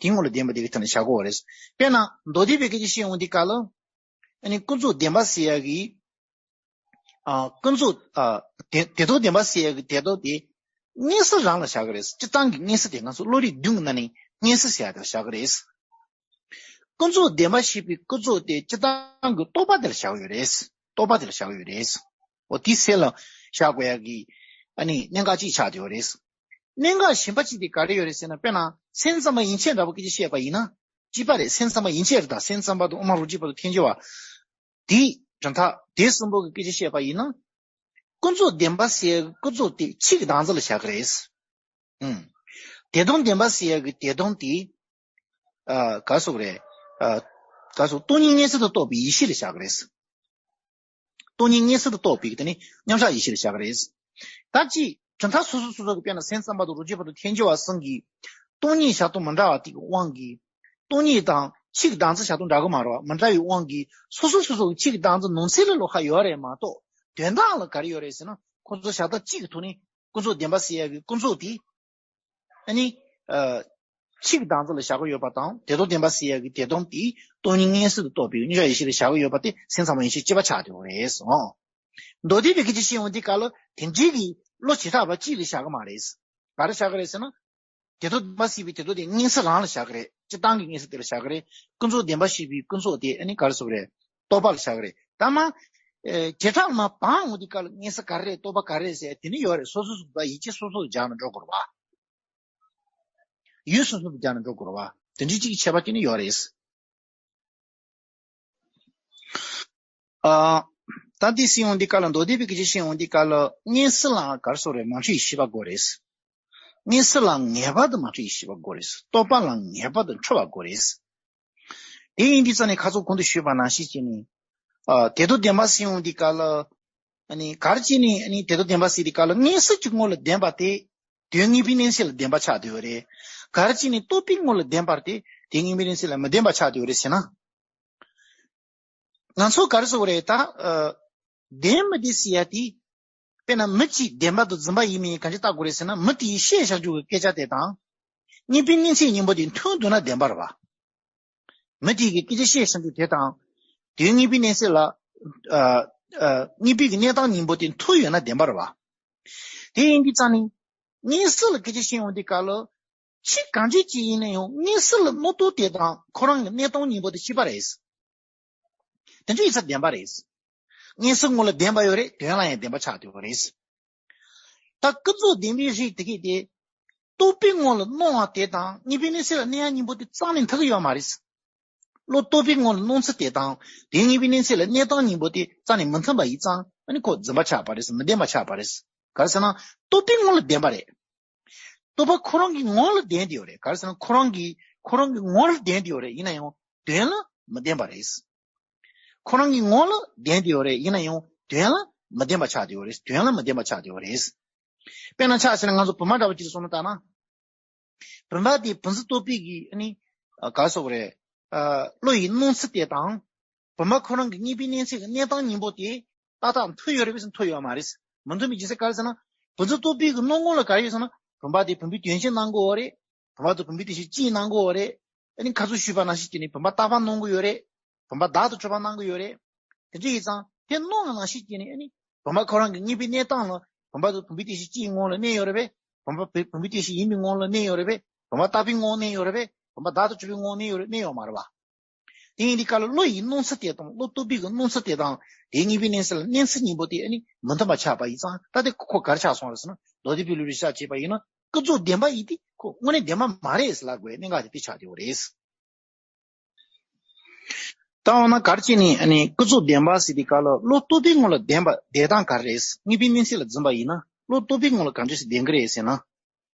དེའི་ངོ་ལ་བདེན་པ་དེ་གི་ཐོག་ནས་བཞག་དགོས་རེད། དཔེར་ན་མདོ་སྡེ་པའི་སྐད་ཆ་བཤད་ཡོང་དུས་སྐབས་ལ། ཨ་ནི་ཀུན་རྫོབ་བདེན་པ་ཟེར་ཡ་གི། ཨ། ཀུན་རྫོབ། ཨ། དེ་དེ་དོན་བདེན་པ་ཟེར་ཡ་གི་དེ་དོན་དེ་མངོན་གསལ་རང་ལ་བཞག་གི་རེད། སྤྱིར་བཏང་གི་མངོན་གསལ་དེ་ང་ཚོ་བློ་རིག་བདུན་གྱི་ནང་ནས་མངོན་གསལ་ཟེར་ཡ་དེ་ལ་བཞག་གི་རེད། ཀུན་རྫོབ་བདེན་པ་ཞེས་པའི་ཀུན་རྫོབ་དེ་སྤྱིར་བཏང་གི་རྟོག་པ་དེ་ལ་བཞག་ཡོད་རེད། རྟོག་པ་དེ་ལ་བཞག་ཡོད་རེད། འོ་དེ་སེམས་ལ་བཞག་དགོས་ཡ་གི། ཨ་ནི་གནད་འགག་ཅིག་ཆགས་བསྡད་ཡོད་རེད། གནད་འགག་གཞན་པ་ཅིག་དེ་ག་རེ་ཡོད་རེད་ཟེར་ན། དཔེར་ན་སེམས་ཙམ་པ་ཡན་ཆད་འདྲ་པོ་སྐད་ཆ་བཤད་པ་ཡིན་ན། གཅིག་པ་རེད། སེམས་ཙམ་པ་ཡན་ཆད་རེད། ད་སེམས་ཙམ་པ་དང་དབུ་མ་རིགས་གཅིག་པ་དང་ཐལ་འགྱུར་བ། དེའི་གྲུབ་མཐའ་དེ་གསུམ་པོ་གི་སྐད་ཆ་བཤད་པ་ཡིན་ན། ཀུན་རྫོབ་བདེན་པ་ཟེར་ཡ་གི་ཀུན་རྫོབ་དེ་ཆོས་ཀྱི་བདག་འཛིན་ལ་བཞག་གི་རེད། ཨུམ། དེ་དོན་བདེན་པ་ཟེར་ཡ་གི་དེ་དོན་དེ། ཨ། ག་རེ་ཟེར་དགོས་རེད། ཨ། ག་རེ་ཟེར། སྟོང་ཉིད་མངོན་སུམ་དུ་རྟོགས་པའི་ཡེ་ཤེས་ལ་བཞག་གི་རེད། སྟོང་ཉིད་མངོན་སུམ་དུ་རྟོགས་པའི་དེ་ནི་མཉམ་གཞག་ཡེ་ཤེས་ལ་བཞག་གི་རེད། ད་ཅི་གྲུབ་མཐའ་སོ་སོ་སོ་སོ་གི། དཔེར་ན་སེམས་ཙམ་པ་དང་རིགས་གཅིག་པ་དང་ཐལ་འགྱུར་བ་གསུམ་གྱིས་སྟོང་ཉིད་བཞག་སྟངས་མི་འདྲ་བ་དེ་གི་དབང་གིས། སྟོང་ཉིད་དང་ཆོས་ཀྱི་བདག་འཛིན་བཞག་སྟངས་འདྲ་གི་མ་རེད་བ། མི་འདྲ་བའི་དབང་གིས་སོ་སོ་སོ་སོ་གི་ཆོས་ཀྱི་བདག་འཛིན་ནང་གསེས་ལ་ལོགས་ཀ་ཡོད་རེད་མ་གཏོགས། དོན་དག་ལ་ག་རེ་ཡོད་རེད་ཟེར་ན། ཁོ་ཚོ་བཞག་སྟངས་གཅིག་གི་ཐོག་ནས་ཀུན་རྫོབ་བདེན་པ་ཟེར་ཡ་གི་ཀུན་རྫོབ་དེ། ཨ་ནི། ཨ། ཆོས་ཀྱི་བདག་འཛིན་ལ་བཞག་གི་ཡོད་པ་དང་། དེ་དོན་བདེན་པ་ཟེར་ཡ་གི་དེ་དོན་དེ་སྟོང་ཉིད་མངོན་སུམ་དུ་རྟོགས་པའི་མཉམ་གཞག་ཡེ་ཤེས་ལ་བཞག་གི་ཡོད་པ་དེ་སེམས་ཙམ་པ་ཡན་ཆད་གཅིག་པ་ཆགས་བསྡད་ཡོད་རེད་ཟེར། མདོ་སྡེ་པའི་སྐད་ཆ་བཤད་ཡོང་དུས་སྐབས་ལ་དེ་འདྲའི་གི་བློ་བྱེ་བྲག་པ་གཅིག་ལ་བཞག་གི་མ་རེད། ག་རེ་བཞག་གི་རེད་ཟེར་ན། དེ་དོན་བདེན་པ་ཟེར་བའི་དེ་དོན་དེ་མངོན་གསལ་རང་ལ་བཞག་གི་རེད། སྤྱིར་བཏང་གི་མངོན་གསལ་དེ་ལ་བཞག་གི་རེད། ཀུན་རྫོབ་བདེན་པ་ཞེས་པའི་ཀུན་རྫོབ་དེ་ཨ་ནི་ག་རེ་ཟེར་དགོས་རེད། རྟོག་པ་ལ་བཞག་གི་རེད། ད་མ། ཨེ། བྱེ་བྲག་མ་བར་འོང་དུས་སྐབས་ལ་མངོན་གསལ་ག་རེ་རེད། རྟོག་པ་ག་རེ་རེད་ཟེར་དེ་ནི་ཡོད་རེད། སོ་སོ་སོ་སོ་ཡིད་ཆེས་སོ་སོ་སྦྱར་ནས་འགྲོ་དགོས་རེད་བ། ཡུལ་སོ་སོ་སྦྱར་ནས་འགྲོ་དགོས་རེད་བ། དེ་འདྲའི་གཅིག་གི་ཁྱད་པར་དེ་ནི་ཡོད་རེད། ཨ། ད་འདི་ཟེར་ཡོང་འདི་ག་ལ་མདོ་སྡེ་པའི་སྐད་ཆ་བཤད་ཡོང་འདི་ག་ལ་མངོན་སུམ་ལ་ག་རེ་ཟེར་རེད། མ་འཁྲུལ་བའི་ཤེས་པ་དགོས་རེད། མངོན་སུམ་ལ་ངེས་པར་དུ་མ་འཁྲུལ་བའི་ཤེས་པ་དགོས་རེད། རྟོག་པ་ལ་ངེས་པར་དུ་འཁྲུལ་བ་དགོས་རེད། དེ་ཡིན་དུས་ཙང་ནས་ཁ་སང་གོང་དུ་ཞུས་པ་ནང་བཞིན་བྱས་ནས། ཨ། དེ་དོན་བདེན་པ་ཟེར་ཡོང་འདི་ག་ལ། ཨ་ནི་ག་རེ་བྱས་ནས་ཨ་ནི་དེ་དོན་བདེན་པ་ཟེར་འདི་ག་ལ་མངོན་སུམ་གྱི་ངོ་ལ་བདེན་པ་དེ་དོན་ངེས་པའི་མནན་གསལ་ལ་བདེན་པ་ཆགས་བསྡད་ཡོད་རེད། ག་རེ་བྱས་ནས་རྟོག་པའི་ངོ་ལ་བདེན་པ་དེ་དོན་ངེས་པའི་མནན་གསལ་ལ་མི་བདེན་པ་ཆགས་བསྡད་ཡོད་རེད་ཟེར་ན། ང་ཚོ་ག་རེ་ཟེར་དགོས་རེད་ད། ཨ། བདེན་མི་བདེན་ཟེར་ཡ་དེ། དཔེར་ན་མི་གཅིག་བདེན་པ་དང་རྫུན་པ་ཡིན་མིན་གང་ཅི་བལྟ་དགོས་རེད་ཟེར་ན། མི་དེས་བཤད་བཞག་རྒྱུ་གི་སྐད་ཆ་དེ་དང་། ངེས་པའི་མནན་གསལ་གཉིས་པོ་དེ་མཐུན་འདུག་ན་བདེན་པ་རེད་བ། མི་དེ་གིས་སྐད་ཆ་བཤད་བཞག་རྒྱུ་དེ་དང་། དོན་ངེས་པའི་མནན་གསལ་ལ། ཨ། ཨ། ངེས་པའི་གི་གནས་སྟངས་གཉིས་པོ་དེ་མཐུན་ཡོད་ན་བདེན་པ་རེད་བ། དེ་ཡིན་དུས་ཙང་ནས། མངོན་སུམ་ལ་སྐད་ཆ་བཤད་ཡོང་དུས་སྐབས་ལ། ཕྱི་གང་ཅི་ཅི་ཡིན་ན་ཡང་མངོན་སུམ་ལ་རྣོ་རྟུལ་དེ་དང་ཁོ་རང་གི་གནས་སྟངས་གཉིས་པོ་དེ་གཅིག་པ་རེད། དེ་འདྲ་ཡིན་ཙང་བདེན་པ་རེད། མངོན་སུམ་ངོ་ལ་བདེན་པ་ཡོད་རེད། དོན་ལ་ཡང་བདེན་པ་ཆགས་བསྡད་ཡོད་རེད། ད་ཀུན་རྫོབ་བདེན་པའི་རིགས་དེ་གས་དེ། རྟོག་པའི་ངོ་ལ་རྣོ་བ་དེ་དང་ངེས་པའི་མནན་གསལ་ལ་གནས་ཡ་གཉིས་པོ་དེ་རྩ་ནས་མཐུན་གྱི་ཡོད་མ་རེད། བློ་རྟོག་པའི་ངོ་ལ་རྣོ་ཚུལ་དེ་དང་དོན་ངེས་པའི་མནན་གསལ་ལ་གནས་སྟངས་གཉིས་པོ་དེ་རྩ་ནས་མི་མཐུན་པ་ཡིན་ཙང་ཨ་ནི་ཁོ་རྫུན་པ་ཆགས་པ་རེད། མི་བདེན་པ་ཆགས་པ་རེད། ག་རེ་ཟེར་ན་རྟོག་པའི་ངོ་ལ་བདེན་པ་རེད། རྟོག་པ་ཁོ་རང་གི་ངོ་ལ་བདེན་དེ་ཡོད་རེད། ག་རེ་ཟེར་ན་ཁོ་རང་གི་ཁོ་རང་གི་ངོ་ལ་བདེན་དེ་ཡོད་རེད། ཡིན་ན་ཡང་དོན་ལ་མི་བདེན་པ་རེད། ཁོ་རང་གི་ངོ་ལ་བདེན་དེ་ཡོད་རེད། ཡིན་ན་ཡང་དོན་ལ་མི་བདེན་པ་ཆགས་དེ་ཡོད་རེད། དོན་ལ་མི་བདེན་པ་ཆགས་དེ་ཡོད་རེད། དཔེར་ན་ཆ་བཞག་ན་ང་ཚོ་བུམ་པ་འདྲ་བོ་ཅིག་བཟུང་ན་ལྟ་ན། བུམ་པ་དེ་བུམ་འཛིན་རྟོག་པའི་གི་ཨ་ནི། ཨ། ག་རེ་ཟེར་དགོས་རེད། ཨ། བློ་ཡི་རྣོ་ཚུལ་དེ་དང་། བུམ་པ་ཁོ་རང་གི་ངེས་པའི་མནན་གསལ་གྱི་གནས་སྟངས་གཉིས་པོ་དེ་ཏག་ཏག་མཐུན་ཡོད་རེད་པས་མཐུན་ཡོད་མ་རེད། མི་མཐུན་པའི་རྒྱུ་མཚན་ག་རེ་ཟེར་ན། བུམ་འཛིན་རྟོག་པའི་གི་རྣོ་ངོ་ལ་ག་རེ་ཡོད་ཟེར་ན། བུམ་པ་དེ་བུམ་པའི་དོན་གཞན་སྣང་གི་ཡོད་རེད། བུམ་པ་དང་བུམ་པའི་དེ་བཞིན་གཅིག་སྣང་གི་ཡོད་རེད། ཨ་ནི་ཁ་སང་ཞུས་པ་ནང་བཞིན་བྱས་ནས་བུམ་པ་རྟག་པ་སྣང་གི་ཡོད་རེད། བུམ་པ་བདག་ཏུ་གྲུབ་པ་སྣང་གི་ཡོད་རེད། དེ་འདྲ་ཡིན་ཙང་དེ་རྣོ་བ་ནང་བཞིན་བྱས་ནས་ཨ་ནི་བུམ་པ་ཁོ་རང་གི་ངེས་པའི་གནས་སྟངས་ལ་བུམ་པ་དང་བུམ་པའི་དེ་བཞིན་གཅིག་ངོ་ལ་གནས་ཡོད་རེད་པས། བུམ་པ་བུམ་པའི་དེ་བཞིན་ཡིན་པའི་ངོ་ལ་གནས་ཡོད་རེད་པས། བུམ་པ་རྟག་པའི་ངོ་ལ་གནས་ཡོད་རེད་པས། བུམ་པ་བདག་ཏུ་གྲུབ་པའི་ངོ་ལ་གནས་ཡོད་རེད། གནས་ཡོད་མ་རེད་པ། དེ་ཡིན་དུས་སྐབས་ལ་བློ་ཡི་རྣོ་ཚུལ་དེ་དང་བློ་རྟོག་པའི་གི་རྣོ་ཚུལ་དེ་དང་དེའི་ངེས་པའི་མནན་གསལ་ལ་གནས་ཚུལ་གཉིས་པོ་དེ་ཨ་ནི་མི་མཐུན་པ་ཆགས་པ་ཡིན་ཙང་ད་དེ་ཁོ་ག་རེ་ཆགས་སོང་རེད་ཟེར་ན། མདོ་སྡེ་པའི་ལུགས་ལ་ཆ་བྱས་པ་ཡིན་ན་ཀུན་རྫོབ་བདེན་པ་ཡིན་དེ་ཁོ་དངོས་གནས་བདེན་པ་མ་རེད་ཟེར་ལབ་དགོས་གནད་འགག་དེ་དེ་ཆགས་བསྡད་ཡོད་རེད། ད་འོ་ན་ག་རེ་བྱས་ནས་ཨ་ནི་ཀུན་རྫོབ་བདེན་པ་ཟེར་དུས་སྐབས་ལ་བློ་རྟོག་པའི་ངོ་ལ་བདེན་པ་བདེན་སྟངས་ག་རེ་རེད། ངེས་པའི་མནན་གསལ་ལ་རྫུན་པ་ཡིན་ན་བློ་རྟོག་པའི་ངོ་ལ་གང་འདྲ་ཞིག་བདེན་གི་རེད་ཟེར་ན།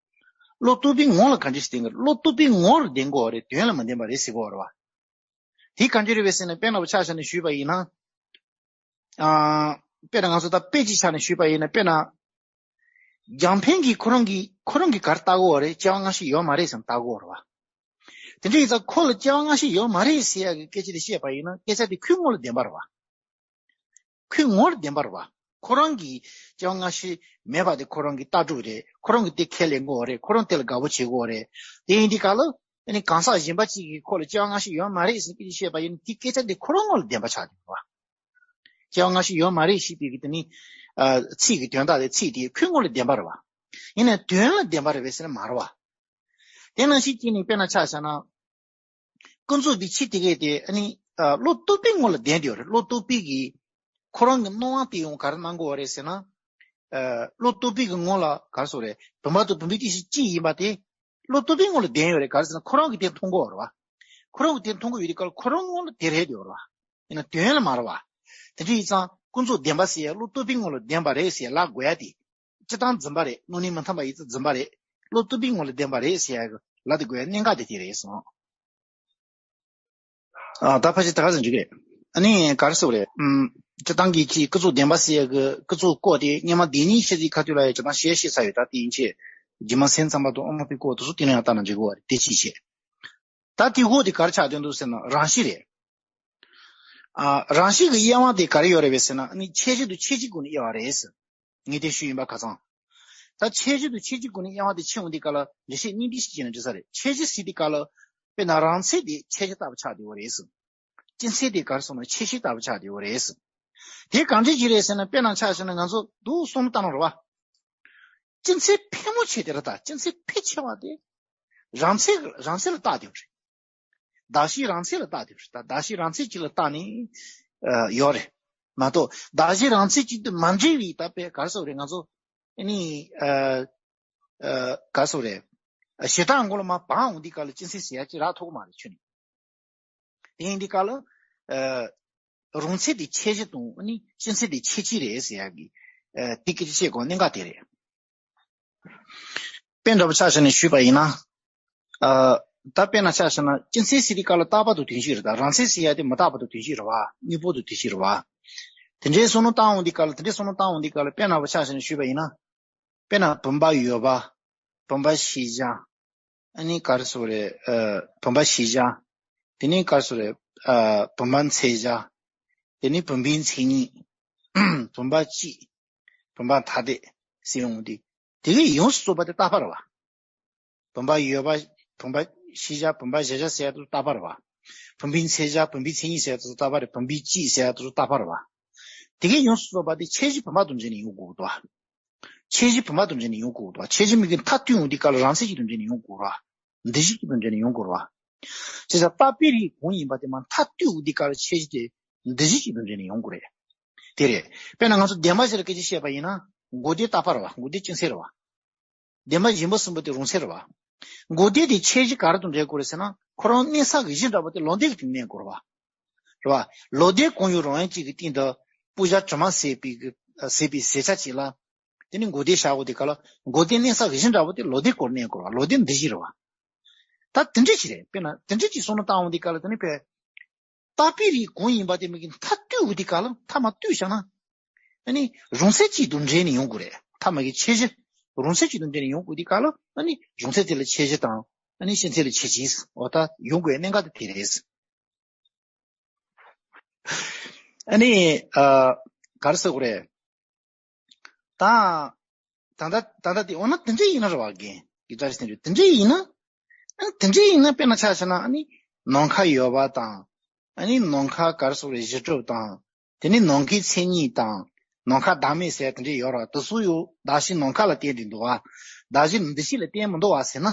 བློ་རྟོག་པའི་ངོ་ལ་གང་འདྲ་ཞིག་བདེན་གི་རེད། བློ་རྟོག་པའི་ངོ་ལ་བདེན་གི་ཡོད་རེད། དོན་ལ་མི་བདེན་པ་རེད་ཟེར་གི་ཡོད་རེད་བ། དེ་གང་འདྲ་རེད་པས་ཟེར་ན་དཔེར་ན་བ་ཆ་བཞག་ནས་ཞུས་པ་ཡིན་ན། ཨ། དཔེར་ན་ང་ཚོ་ད་དཔེ་ཅིག་ཆ་ནས་ཞུས་པ་ཡིན་ན་དཔེར་ན། རྒྱང་འཕེན་གྱིས་ཁོ་རང་གིས་ཁོ་རང་གིས་ག་རེ་ལྟ་གི་ཡོད་རེད། སྐྱེ་བ་སྔ་ཕྱི་ཡོད་མ་རེད་ཟེར་ནས་ལྟ་གི་ཡོད་རེད་བ། དེ་འདྲ་ཡིན་ཙང་ཁོ་ལ་སྐྱེ་བ་སྔ་ཕྱི་ཡོད་མ་རེད་ཟེར་ཡག་གི་སྐད་ཆ་དེ་བཤད་པ་ཡིན་ན་སྐད་ཆ་དེ་ཁོའི་ངོ་ལ་བདེན་པ་རེད་བ། ཁོའི་ངོ་ལ་བདེན་པ་རེད་བ། ཁོ་རང་གིས་སྐྱེ་བ་སྔ་ཕྱི་མེད་པ་དེ་ཁོ་རང་གི་ལྟ་གྲུབ་རེད། ཁོ་རང་གིས་དེ་ཁས་ལེན་གི་ཡོད་རེད། ཁོ་རང་དེ་ལ་དགའ་པོ་བྱེད་གི་ཡོད་རེད། དེ་ཡིན་དུས་སྐབས་ལ་ཨ་ནི་གང་ཟག་གཞན་པ་གཅིག་གིས་ཁོ་ལ་སྐྱེ་བ་སྔ་ཕྱི་ཡོད་མ་རེད་ཟེར་ནས་སྐད་ཆ་བཤད་པ་ཡིན་ན་དེ་སྐད་ཆ་དེ་ཁོ་རང་ངོ་ལ་བདེན་པ་ཆགས་འདུག་བ། སྐྱེ་བ་སྔ་ཕྱི་ཡོད་མ་རེད་ཞེས་པའི་གི་དེ་ནི། ཨ། ཚིག་གི་དོན་དག་དེ་ཚིག་དེ་ཁོའི་ངོ་ལ་བདེན་པ་རེད་བ། ཡིན་ནའི་དོན་ལ་བདེན་པ་རེད་པས་ཟེར་ན་མ་རེད་བ། དེ་ནང་བཞིན་བྱས་ནས་དཔེར་ན་ཆ་བཞག་ན། ཀུན་རྫོབ་པའི་ཕྱི་དེ་གས་དེ་ཨ་ནི། ཨ། བློ་རྟོག་པའི་ངོ་ལ་བདེན་དེ་ཡོད་རེད། བློ་རྟོག་པའི་གི་ཁོ་རང་གི་སྣང་བ་དེ་ཡང་ག་རེ་སྣང་གི་ཡོད་རེད་ཟེར་ན། ཨ། བློ་རྟོག་པའི་གི་ངོ་ལ་ག་རེ་ཟེར་རེད། བུམ་པ་དང་བུམ་པའི་དེ་བཞིན་གཅིག་ཡིན་པ་དེ། བློ་རྟོག་པའི་ངོ་ལ་བདེན་ཡོད་རེད། ག་རེ་ཟེར་ན་ཁོ་རང་གིས་དེ་མཐོང་གི་ཡོད་རེད་བ། ཁོ་རང་གིས་དེ་མཐོང་གི་ཡོད་དུས་སྐབས་ཁོ་རང་ངོ་ལ་དེ་རེད་དེ་ཡོད་རེད་བ། ཡིན་ན་དོན་ལ་མ་རེད་བ། དེ་འདྲ་ཡིན་ཙང་ཀུན་རྫོབ་བདེན་པ་ཟེར་ཡ་བློ་རྟོག་པའི་ངོ་ལ་བདེན་པ་རེད་ཟེར་ཡ་ལབ་དགོས་ཡ་དེ། སྤྱིར་བཏང་རྫུན་པ་རེད། སྣང་གནས་མི་མཐུན་པ་ཡིན་ཙང་རྫུན་པ་རེད། བློ་རྟོག་པའི་ངོ་ལ་བདེན་པ་རེད་ཟེར་ཡ་ལབ་དེ་དགོས་ཡ་གནད་འགག་དེ་དེ་རེད་སོང་། ཨ། ད་ཕལ་ཆེར་ད་ག་ཟེར་འཇུག་གི་རེད། ཨ་ནི་ག་རེ་ཟེར་དགོས་རེད། ཨུམ། སྤྱིར་བཏང་གི་ཅིག་ཀུན་རྫོབ་བདེན་པ་ཟེར་ཡ་གི་ཀུན་རྫོབ་སྐོར་དེ་སྔོན་མ་བདེན་གཉིས་ཤེས་ཚིག་ཁ་ཐུག་ལ་ཡ་སྤྱིར་བཏང་བཤད་བཤད་ཚར་ཡོད། ད་དེ་ཡིན་ཆེད་རྗེས་མ་སེམས་ཙམ་པ་དང་དབུ་མ་པའི་སྐོར་དེ་ཚོ་དེ་ནས་ཡང་ལྟ་ན་འགྲིག་གི་རེད། དེ་གཅིག་བྱས། ད་དེ་འོག་དེ་ག་རེ་ཆགས་བསྡད་འདུག་ཟེར་ན་རང་བཞིན་རེད། ཨ། རང་བཞིན་གྱི་དབྱེ་བ་དེ་ག་རེ་ཡོད་རེད་པས་ཟེར་ན་ཨ་ནི་ཁྱད་གཞི་དང་ཁྱད་ཆོས་སྒོ་ནས་དབྱེ་བ་རེད་ཟེར། ངས་དེ་ཞུས་ཡིན་པ་ཁ་སང་། ད་ཁྱད་གཞི་དང་ཁྱད་ཆོས་སྒོ་ནས་དབྱེ་བ་དེ་ཕྱེ་འོང་དུས་སྐབས་ལ་འགྲེལ་བཤད་གཉིས་འདི་ཞིག་བྱས་ན་འགྲིག་ས་རེད། ཁྱད་གཞི་ཟེར་དུས་སྐབས་ལ་དཔེར་ན་རང་མཚན་དེ་ཁྱད་གཞི་ལྟ་བུ་ཆགས་བསྡད་ཡོད་རེད་ཟེར། སྤྱི་མཚན་དེ་ག་རེ་ཟེར་ན་ཁྱད་གཞི་ལྟ་བུ་ཆགས་བསྡད་ཡོད་རེད་ཟེར། དེ་གང་འདྲ་ཞིག་རེད་ཟེར་ན་དཔེར་ན་ཆ་བཞག་ན་ང་ཚོ་འདུག་སེ་བསམ་བློ་བཏང་ན་རེད་བ། སྤྱི་མཚན་ཕལ་མོ་ཆེ་དེ་རེད། ད་སྤྱི་མཚན་ཕལ་ཆེ་བ་དེ་རང་མཚན་རང་མཚན་ལ་བཏགས་བསྡད་ཡོད་རེད། གདགས་གཞི་རང་མཚན་ལ་བཏགས་ཏེ་ད་གདགས་གཞི་རང་མཚན་གཅིག་ལ་བཏགས་ནས་ཨ་ཡོད་རེད་མ་གཏོགས། གདགས་གཞི་རང་མཚན་གཅིག་ཏུ་མ་འདྲེས་པའི་ད་དཔེ་ག་རེ་ཟེར་དགོས་རེད། ང་ཚོ་ཨ་ནི་ཨ་ཨ་ག་རེ་ཟེར་དགོས་རེད། ཞེ་དྲག་མགོ་ལ་མར་སྦངས་འོང་དུས་སྐབས་ལ་སྤྱི་མཚན་ཟེར་ཡ་གཅིག་རག་ཐུབ་ཀྱི་མ་རེད་ཁྱོན་ནས། དེ་ཡིན་དུས་སྐབས་ལ་ཨ་ རུང་ཚད་དེ་ཆེ་ཆུང་དང་ཨ་ནི་ལྕི་ཚད་དེ་ཆེ་ཆེ་རེད་ཟེར་ཡག་གི་ཨ་དེ་སྐད་ཆ་བཤད་དགོས་གནད་འགག་དེ་རེད། དཔེ་འདྲ་པོ་ཆ་བཞག་ནས་ཞུས་པ་ཡིན་ན། ཨ་ད་དཔེར་ན་ཆ་བཞག་ན་ལྕི་ཚད་ཟེར་དུས་སྐབས་ལ་རྟག་པར་དུ་དོན་གཅིག་རེད། ད་རུང་ཚད་ཟེར་ཡག་དེ་མི་རྟག་པར་དུ་དོན་གཅིག་རེད་བ། དངོས་པོ་དུ་དོན་གཅིག་རེད་བ། དེ་འདྲའི་བསམ་བློ་བཏང་འོང་དུས་སྐབས་ལ་དེ་འདྲའི་བསམ་བློ་བཏང་འོང་དུས་སྐབས་ལ་དཔེར་ན་པོ་ཆ་བཞག་ནས་ཞུས་པ་ཡིན་ན། དཔེར་ན་བུམ་པ་ཡོད་པ། བུམ་པ་ཤེས་བྱ། ཨ་ནི་ག་རེ་ཟེར་དགོས་རེད། ཨ་བུམ་པ་ཤེས་བྱ། དེ་ནས་ག་རེ་ཟེར་དགོས་རེད། ཨ་བུམ་པ་འཚོལ་བྱ། དེ་ནས་བུམ་པའི་མཚན་ཉིད། བུམ་པ་སྤྱི། བུམ་པ་ཐ་དད་ཟེར་ཡོང་དུས། དེ་གའི་ཡོངས་སུ་རྫོགས་པ་དེ་རྟག་པ་རེད་བ། བུམ་པ་ཡོད་པ། བུམ་པ་ཤེས་བྱ། བུམ་པ་གཞལ་བྱ་ཟེར་ཡག་དེ་ཚོ་རྟག་པ་རེད་བ། བུམ་པའི་འཚོལ་བྱ། བུམ་པའི་མཚན་ཉིད་ཟེར་ཡག་དེ་ཚོ་རྟག་པ་རེད། བུམ་པའི་སྤྱི་ཟེར་ཡག་དེ་ཚོ་རྟག་པ་རེད་བ། དེ་གའི་ཡོངས་སུ་རྫོགས་པ་དེ་ཁྱད་གཞི་བུམ་པ་དང་འབྲེལ་ནས་ཡོང་དགོས་འདུག་བ། ཁྱད་གཞི་བུམ་པ་དང་འབྲེལ་ནས་ཡོང་དགོས་འདུག་བ། ཁྱད་གཞི་མི་གི་མཐའ་དུས་འོང་དུས་སྐབས་ལ་རང་མཚན་གཅིག་དང་འབྲེལ་ནས་ཡོང་དགོས་རེད་བ། འདུ་བྱེད་གཅིག་དང་འབྲེལ་ནས་ཡོང་དགོས་རེད་བ། བྱས་ཙང་རྟག་པའི་རིགས་གང་ཡིན་པ་དེ་མར་མཐའ་དུས་འོང་དུས་སྐབས་ལ་ཁྱད་གཞི་དེ་འདུ་བྱེད་གཅིག་དང་འབྲེལ་ནས་ཡོང་དགོས་རེད། དེ་རེད། དཔེར་ན་ང་ཚོ་བདེན་པ་བཞི་ལ་སྐད་ཆ་བཤད་པ་ཡིན་ན། འགོག་བདེན་རྟག་པ་རེད་བ། འགོག་བདེན་ལྕི་ཚད་རེད་བ། བདེན་པ་གཞན་པ་གསུམ་པོ་དེ་རུང་ཚད་རེད་བ། འགོག་བདེན་དེ་ཁྱད་གཞི་ག་རེ་དང་འབྲེལ་དགོས་རེད་ཟེར་ན། ཁོ་རང་གནས་ས་གི་གཞི་འདྲ་པོ་དེ་ལོག་ལྟའི་གི་སྟེང་གནས་དགོས་རེད་བ། རེད་བ། ལོག་ལྟའི་གང་ཡོད་རང་ཡན་གཅིག་གི་སྟེང་དུ་སྤུ་ཞྭ་དྲི་མ་ཟད་པའི་གི་ཟད་པའི་ཟད་ཆ་གཅིག་ལ། དེ་ནི་འགོག་བདེན་བཞག་དགོས་དུས་སྐབས་ལ། འགོག་བདེན་གནས་ས་གི་གཞི་འདྲ་པོ་དེ་ལོག་ལྟའི་སྐོར་གནས་དགོས་རེད་བ། ལོག་ལྟའི་འདུ་བྱེད་རེད་བ། ད་དེ་འདྲ་ཅིག་རེད། དཔེར་ན་དེ་འདྲ་ཅིག་བསམ་བློ་བཏང་འོང་དུས་སྐབས་ལ་དེ་ནི་བས། རྟག་པའི་རིགས་གང་ཡིན་པ་དེ་མི་གི་མཐའ་དུས་འོང་དུས་སྐབས་ལ། མཐའ་མར་དུས་བཞག་ན། ཨ་ནི་རུང་ཚད་གཅིག་དང་འབྲེལ་ནས་ཡོང་དགོས་རེད། མཐའ་མ་གི་ཁྱད་གཞི། རུང་ཚད་གཅིག་དང་འབྲེལ་ནས་ཡོང་དགོས་དུས་སྐབས་ལ། ཨ་ནི་རུང་ཚད་དེ་ལ་ཁྱད་གཞི་དང་། ཨ་ནི་ལྕི་ཚད་ལ་ཁྱད་གཞི། འོ་ད་ཡོང་དགོས་གནད་འགག་དེ་དེ་རེད། ཨ་ནི་ཨ་ག་རེ་ཟེར་དགོས་རེད། ད། ད་ལྟ་ད་ལྟ་དེ་འོ་ན་དེ་འདྲ་ཡིན་ན་རེད་བ། རྒན་གྱི་ཙ་རི་སྟེང་དུ་དེ་འདྲ་ཡིན་ན། ཨ་དེ་འདྲ་ཡིན་ན་དཔེར་ན་ཆ་བཞག་ན། ཨ་ནི་ནམ་མཁའ་ཡོད་པ་དང་། ཨ་ནི་ནམ་མཁའ་ག་རེ་ཟེར་དགོས་རེད། གཞི་གྲུབ་དང་། དེ་ནི་ནམ་མཁའི་མཚན་ཉིད་དང་། ནམ་མཁའ་བདག་མེད་ཟེར་དེ་འདྲ་ཡོད་རེད་བ། དེ་ཚོ་ཡང་གདགས་གཞི་ནམ་མཁའ་ལ་བརྟེན་ཏེ་འདུག་བ། གདགས་གཞི་འདུ་བྱེད་ལ་བརྟེན་མི་འདུག་བ་ཟེར་ན།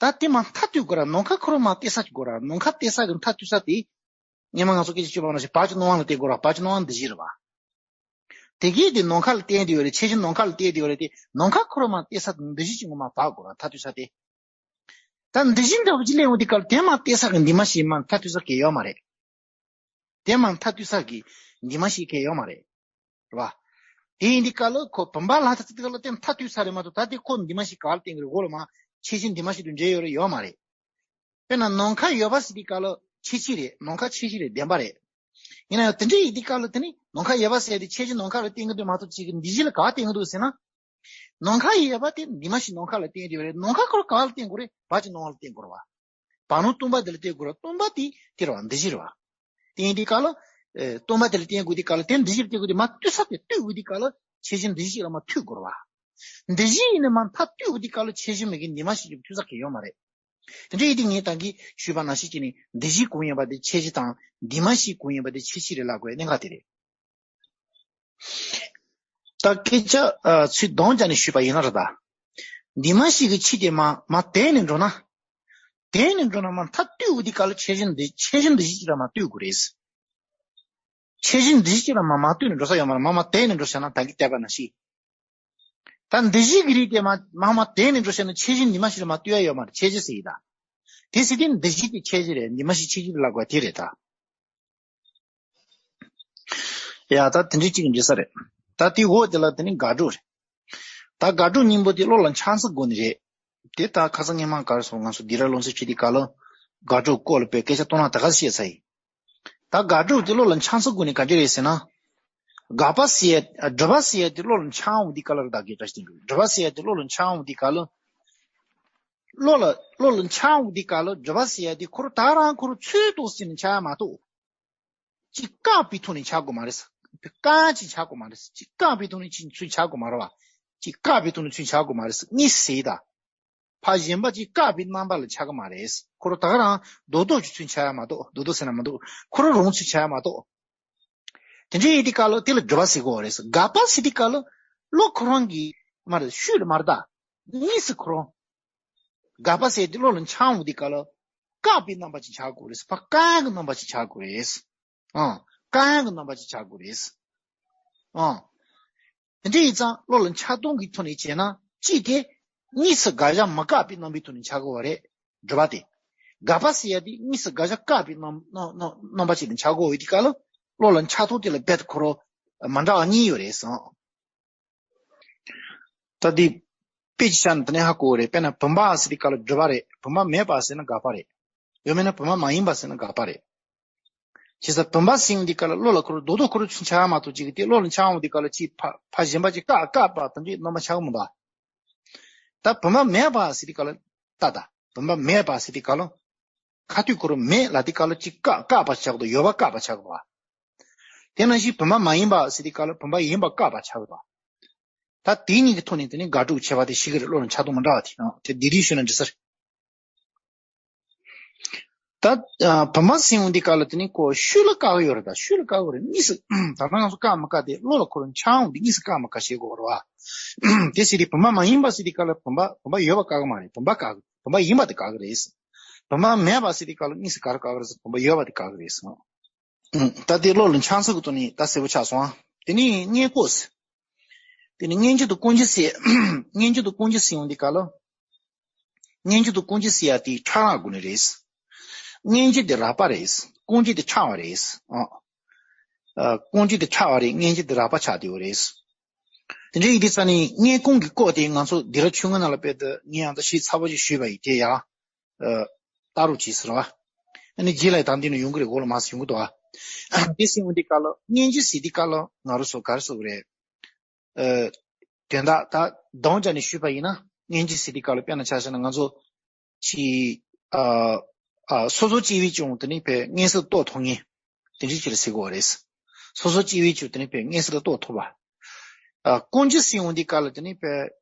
ད་དེ་མར་མཐའ་དུས་དགོས་ར། ནམ་མཁའ་ཁོ་རང་མར་བལྟས་ས་ཅིག་དགོས་ར། ནམ་མཁའ་བལྟས་ས་གི་མཐའ་དུས་ས་དེ། སྔོན་མ་ང་ཚོ་སྐད་ཆ་བཤད་པ་ནང་བཞིན་བར་གྱི་སྣང་བ་ལ་བལྟས་དགོས་ར། བར་གྱི་སྣང་བ་འདུ་བྱེད་རེད་བ། དེ་གས་དེ་ནམ་མཁའ་ལ་བརྟེན་ཏེ་ཡོད་རེད། ཁྱད་གཞི་ནམ་མཁའ་ལ་བརྟེན་ཏེ་ཡོད་རེད་དེ། ནམ་མཁའ་ཁོ་རང་མར་བལྟས་ས་དེ་འདུ་བྱེད་ཅིག་ངོ་མ་བར་དགོས་ར། མཐའ་དུས་ས་དེ། ད་འདུ་བྱེད་འདྲ་བོ་ཅིག་སླེབས་འོང་དུས་སྐབས་དེ་མར་བལྟས་ས་གི་འདུས་མ་བྱས་མར་མཐའ་དུས་ས་གང་ཡང་ཡོད་མ་རེད། དེ་མར་མཐའ་དུས་ས་གི་འདུས་མ་བྱས་གང་ཡང་ཡོད་མ་རེད། རེད་བ། དེ་ཡིན་དུས་སྐབས་ལ་ཁོ་བུམ་པ་ལ་ལྟ་ཚུལ་དེ་སྐབས་ལ་དེ་མཐའ་དུས་ས་རེད་མ་གཏོགས། ད་དེ་ཁོ་འདུས་མ་བྱས་ག་ལ་བརྟེན་གི་རེད། འོག་ལ་མར་ཁྱད་གཞི་འདུས་མ་བྱས་དང་འབྲེལ་ཡོད་རེད། ཡོད་མ་རེད། དཔེར་ན་ནམ་མཁའ་ཡོད་པ་ཟེར་དུས་སྐབས་ལ་ཁྱད་གཞི་རེད། ནམ་མཁའ་ཁྱད་གཞི་རེད། བདེན་པ་རེད། ཡིན་ན་ཡང་དེ་འདྲ་ཡིན་དུས་སྐབས་ལ་དེ་ནི་ནམ་མཁའ་ཡོད་པ་ཟེར་དེ་ཁྱད་གཞི་ནམ་མཁའ་ལ་བརྟེན་གི་འདུག་མ་གཏོགས། གཅིག་གི་འདུ་བྱེད་ལ་ག་བརྟེན་གི་འདུག་ཟེར་ན། ནམ་མཁའ་ཡོད་པ་དེ་འདུས་མ་བྱས་ནམ་མཁའ་ལ་བརྟེན་ཏེ་ཡོད་རེད། ནམ་མཁའ་ཁོ་རང་ག་ལ་བརྟེན་དགོས་རེད། བར་གྱི་སྣང་བ་ལ་བརྟེན་དགོས་རེད་བ། བར་སྣང་སྟོང་པ་དེ་ལ་བརྟེན་དགོས་རེད། སྟོང་པ་དེ་དེ་རེད་བ། འདུ་བྱེད་རེད་བ། དེ་ཡིན་དུས་སྐབས་ལ། ཨེ། སྟོང་པ་དེ་ལ་བརྟེན་དགོས་དུས་སྐབས་ལ་དེ་འདུ་བྱེད་ལ་བརྟེན་དགོས་དུས། མར་ལྟོས་ས་དེ་ལྟོས་དགོས་དུས་སྐབས་ལ་ཁྱད་གཞི་འདུ་བྱེད་ལ་མར་ལྟོས་དགོས་རེད་བ། འདུ་བྱེད་ཡིན་ན་མར་མཐའ་ལྟོས་དགོས་དུས་སྐབས་ལ་ཁྱད་གཞི་མེད་མཁན་འདུས་མ་བྱས་ཀྱི་ལྟོས་ས་གང་ཡང་ཡོད་མ་རེད། དེ་འདྲ་ཡིན་དུས་ངས་ད་གིན་ཞུས་པ་ནང་བཞིན་བྱས་ནས་འདུ་བྱེད་གང་ཡིན་པ་དེ་ཁྱད་གཞི་དང་། འདུས་མ་བྱས་གང་ཡིན་པ་དེ་ཁྱད་གཞི་རེད་ལབ་དགོས་གནད་འགག་དེ་རེད། ད་སྐད་ཆ་ཨ་ཚུར་སྡོམ་བརྒྱབ་ནས་ཞུས་པ་ཡིན་ན་རེད་ད། འདུས་མ་བྱས་ཀྱི་ཆོས་དེ་མར་མར་དེད་ནས་འགྲོ་ན། དེད་ནས་འགྲོ་ན་མར་མཐའ་ལྟོས་དགོས་དུས་སྐབས་ལ་ཁྱད་གཞི་འདི་ཁྱད་གཞི་འདུ་བྱེད་ཅིག་ལ་མར་ལྟོས་དགོས་རེད། ཁྱད་གཞི་འདུ་བྱེད་ཅིག་ལ་མར་མར་ལྟོས་ནས་འགྲོ་ས་ཡོད་མ་རེད། མར་མར་དེད་ནས་འགྲོ་བྱས་ན་ད་གིན་བལྟས་པ་ནང་བཞིན། ད་འདུ་བྱེད་ཀྱི་རིགས་དེ་མར་མར་མར་དེད་ནས་འགྲོ་བྱས་ན་ཁྱད་གཞི་འདུས་མ་བྱས་ལ་མར་ལྟོས་ཡ་ཡོད་མ་རེད། ཁྱད་གཞི་ཟེར་ཡིན་ད། དེ་ཟེར་དུས་འདུ་བྱེད་དེ་ཁྱད་གཞི་རེད། འདུས་མ་བྱས་ཁྱད་གཞི་རེད་ལབ་དགོས་དེ་རེད་ད། ཡ་ད་དེ་འདྲའི་གཅིག་འདྲི་ས་རེད། ད་དེའི་འོག་དེ་ལ་དེ་ནི་དགག་སྒྲུབ་རེད། ད་དགག་སྒྲུབ་སྙིང་པོ་དེ་བློ་ལ་འཆར་ཚུལ་སྒོ་ནས་རེད། དེ་ད་ཁ་སང་སྔོན་མ་ག་རེ་སོང་། ང་ཚོ་སྡིགས་ར་རླུང་སེམས་བྱེད་དུས་སྐབས་ལ་དགག་སྒྲུབ་སྐོར་ལ་དཔེ་སྐད་ཆ་བཏང་ན་ད་ག་ཚོད་བཤད་ཚར་ཡིན། ད་དགག་སྒྲུབ་དེ་བློ་ལ་འཆར་ཚུལ་སྒོ་ནས་ག་འདྲ་རེད་ཟེར་ན། དགག་པ་ཟེར་ཡ། སྒྲུབ་པ་ཟེར་ཡ་དེ་བློ་ལ་འཆར་འོང་དུས་སྐབས་ལ་རེད། ད་གིན་བཀྲ་ཤིས་བསྟན་འགྲོ། སྒྲུབ་པ་ཟེར་ཡ་དེ་བློ་ལ་འཆར་འོང་དུས་སྐབས་ལ། བློ་ལ་བློ་ལ་འཆར་འོང་དུས་སྐབས་ལ་སྒྲུབ་པ་ཟེར་ཡ་དེ་ཁོ་རང་ད་རང་ཁོ་རང་ཚོད་དུ་ཟིན་ནས་འཆར་ཡ་མ་གཏོགས། ཅིག་བཀག་པའི་ཐོག་ནས་འཆར་དགོས་མ་རེད། བཀག་ཅིག་འཆར་དགོས་མ་རེད། ཅིག་བཀག་པའི་ཐོག་ནས་ཅིག་ཚུར་འཆར་དགོས་མ་རེད་བ། ཅིག་བཀག་པའི་ཐོག་ནས་ཚུར་འཆར་དགོས་མ་རེད། གཉིས་ཟེར་ད། ཕར་གཞན་པ་ཅིག་བཀག་པའི་རྣམ་པ་ལ་འཆར་གི་མ་རེད། ཁོ་རང་ད་ག་རང་རྡོག་རྡོག་ཅིག་ཚུར་འཆར་ཡ་མ་གཏོགས། རྡོག་རྡོག་ཟེར་ན་མི་འདུག་ཁོ་རང་རང་ཚུར་འཆར་ཡ་མ་གཏོགས། དེ་འདྲ་ཡིན་དུས་སྐབས་ལ་དེ་ལ་སྒྲུབ་པ་ཟེར་གི་ཡོད་རེད། དགག་པ་ཟེར་དུས་སྐབས་ལ་བློ་ཁོ་རང་གི་མ་རེད། ཤུགས་ལ་མ་རེད་ད། གཉིས་སུ་ཁོ་རང་། དགག་པ་ཟེར་དེ་བློ་ལ་འཆར་འོང་དུས་སྐབས་ལ་བཀག་པའི་རྣམ་པ་ཅིག་འཆར་དགོས་རེད། ཕར་བཀག་ཡག་གི་རྣམ་པ་ཅིག་འཆར་དགོས་རེད། ཨང་། བཀག་ཡག་གི་རྣམ་པ་ཅིག་འཆར་དགོས་རེད། ཨང་། དེ་འདྲ་ཡིན་ཙང་བློ་ལ་འཆར་སྡོམ་གྱི་ཐོག་ནས་བྱས་ན་གཅིག་དེ་གཉིས་སུ་དགག་བྱ་མི་བཀག་པའི་རྣམ་པའི་ཐོག་ནས་འཆར་དགོས་པ་རེད། སྒྲུབ་པ་དེ། དགག་པ་ཟེར་ཡ་དེ་གཉིས་སུ་དགག་བྱ་བཀག་པའི་རྣམ་རྣམ་རྣམ་རྣམ་པ་ཅིག་ཏུ་འཆར་དགོས་ཡོད་དུས་སྐབས་ལ། བློ་ལ་འཆར་སྟངས་དེ་ལ་རྦད་དེ་ཁོ་རང་མ་འདྲ་བ་གཉིས་ཡོད་རེད་ཟེར། ད་དེ་དཔེ་ཅིག་བཞག་ན་དེ་ནས་ཧ་གོ་གི་རེད། དཔེར་ན་བུམ་པ་ཟེར་དུས་སྐབས་ལ་སྒྲུབ་པ་རེད། བུམ་པ་མེད་པ་ཟེར་ན་དགག་པ་རེད། ཡང་མིན་ན་བུམ་པ་མ་ཡིན་པ་ཟེར་ན་དགག་པ་རེད། བྱས་ཙང་བུམ་པ་ཟེར་ཡོང་དུས་སྐབས་ལ་བློ་ལ་ཁོ་རང་རྡོག་རྡོག་ཁོ་རང་ཚོ་འཆར་མ་གཏོགས་ཅིག་གི་དེ་བློ་ལ་འཆར་འོང་དུས་སྐབས་ལ་ཅིག་ཕ་ཕ་གཞན་པ་ཅིག་བཀག་བཀག་པ་དེ་འདྲའི་རྣམ་པ་འཆར་གི་མི་འདུག་ད་བུམ་པ་མེད་པ་ཟེར་དུས་སྐབས་ལ་ལྟ་ད། བུམ་པ་མེད་པ་ཟེར་དུས་སྐབས་ལ། ཁ་ཐུག་ཁོ་རང་མེད་ལབ་དུས་སྐབས་ལ་ཅིག་བཀག་བཀག་པ་ཆགས་འདུག་ཡོད་པ་བཀག་པ་ཆགས་འདུག་བ། དེ་ནང་བཞིན་བུམ་པ་མ་ཡིན་པ་ཟེར་དུས་སྐབས་ལ་བུམ་པ་ཡིན་པ་བཀག་པ་ཆགས་འདུག་ད་དེ་གཉིས་ཀྱི་ཐོག་ནས་དེ་ནི་དགག་སྒྲུབ་བྱེད་པ་དེ་ཤེས་ཀྱི་རེད། བློ་ལ་འཆར་སྟངས་མི་འདྲ་བ་དེ་ཨང་དེ་བསྡུས་བསྡུས་ཞུས་ན་འགྲིག་ས་རེད། ད་ཨ་བུམ་པ་ཟེར་ཡོང་དུས་སྐབས་ལ་དེ་ནི་ཁོ་ཤུགས་ལ་བཀག་གི་ཡོད་རེད། ད་ཤུགས་ལ་བཀག་གི་རེད། གཉིས་སུ་ད་ལྟ་ང་ཚོ་བཀག་མི་བཀག་དེ་བློ་ལ་ཁོ་རང་འཆར་འོང་དུས་གཉིས་སུ་བཀག་མི་བཀག་བྱེད་དགོས་རེད་བ། དེ་ཟེར་དུས་བུམ་པ་མ་ཡིན་པ་ཟེར་དུས་སྐབས་ལ་བུམ་པ་བུམ་པ་ཡོད་པ་བཀག་གི་མ་རེད། བུམ་པ་བཀག་གི་བུམ་པ་ཡིན་པ་དེ་བཀག་གི་རེད། བུམ་པ་མེད་པ་ཟེར་དུས་སྐབས་ལ་གཉིས་སུ་ག་རེ་བཀག་གི་རེད་ཟེར། བུམ་པ་ཡོད་པ་དེ་བཀག་གི་རེད་ཟེར། ཨུམ། ད་དེ་བློ་ལ་འཆར་ཚུལ་གྱི་ཐོག་ནས་ད་གསལ་པོ་ཆགས་སོང་ཨ། དེ་ནས་མངོན་ལྐོག་ཟེར། དེ་ནས་མངོན་བརྗོད་དང་སྐུར་འཇུག་ཟེར། མངོན་བརྗོད་དང་སྐུར་འཇུག་ཟེར་ཡོང་དུས་སྐབས་ལ། མངོན་བརྗོད་དང་སྐུར་འཇུག་ཟེར་ཡ་དེ་ཕྲ་རགས་སྒོ་ནས་རེད། མངོན་བརྗོད་དེ་རགས་པ་རེད། སྐུར་འཇུག་དེ་ཕྲ་བ་རེད། ཨ། ཨ། སྐུར་འཇུག་དེ་ཕྲ་བ་རེད། མངོན་བརྗོད་དེ་རགས་པ་ཆགས་བསྡད་ཡོད་རེད། དེ་འདྲ་ཡིན་དུས་ཙང་ནས་མངོན་སྐུར་གྱི་སྐོར་དེ་ང་ཚོ་སྡེ་རབས་ཆུང་ངུ་ནང་ལ་དཔེ་དེ་ངས་ཡང་ད་ཞིབ་ཚགས་པོ་ཞིག་ཞུས་པ་ཡིན། དེ་ཡང་། ཨ། ལྟ་རོགས་བྱེད་ཟེར་བ། ཨ་ནི་རྗེས་ལ་ད་འདི་ནས་ཡོང་གི་རེད། འོག་ལ་མར་ཡོང་གི་འདུག་ཨ། དེ་ཟེར་ཡོང་དུས་སྐབས་ལ་མངོན་བརྗོད་ཟེར་དུས་སྐབས་ལ་ང་རང་ཚོ་ག་རེ་ཟེར་དགོས་རེད། ཨ། དོན་དག་ད་དོན་སྒྲ་ནས་ཞུས་པ་ཡིན་ན་མངོན་བརྗོད་ཟེར་དུས་སྐབས་ལ་དཔེར་ན་ཆ་བཞག་ན་ང་ཚོ་ཅིག་ཨ། ཨ། སོ་སོ་སྐྱེ་བོས་ཀྱང་དེ་ནི་དཔེ་མངོན་སུམ་རྟོགས་ཐུབ་མཁན་དེ་འདྲ་ཅིག་ལ་ཟེར་དགོས་པ་རེད། སོ་སོ་སྐྱེ་བོས་ཀྱང་དེ་ནི་དཔེ་མངོན་སུམ་རྟོགས་ཐུབ་པ། ཨ། སྐུར་འཇུག་ཟེར་ཡོང་དུས་སྐབས་ལ་དེ་ནི་དཔེ།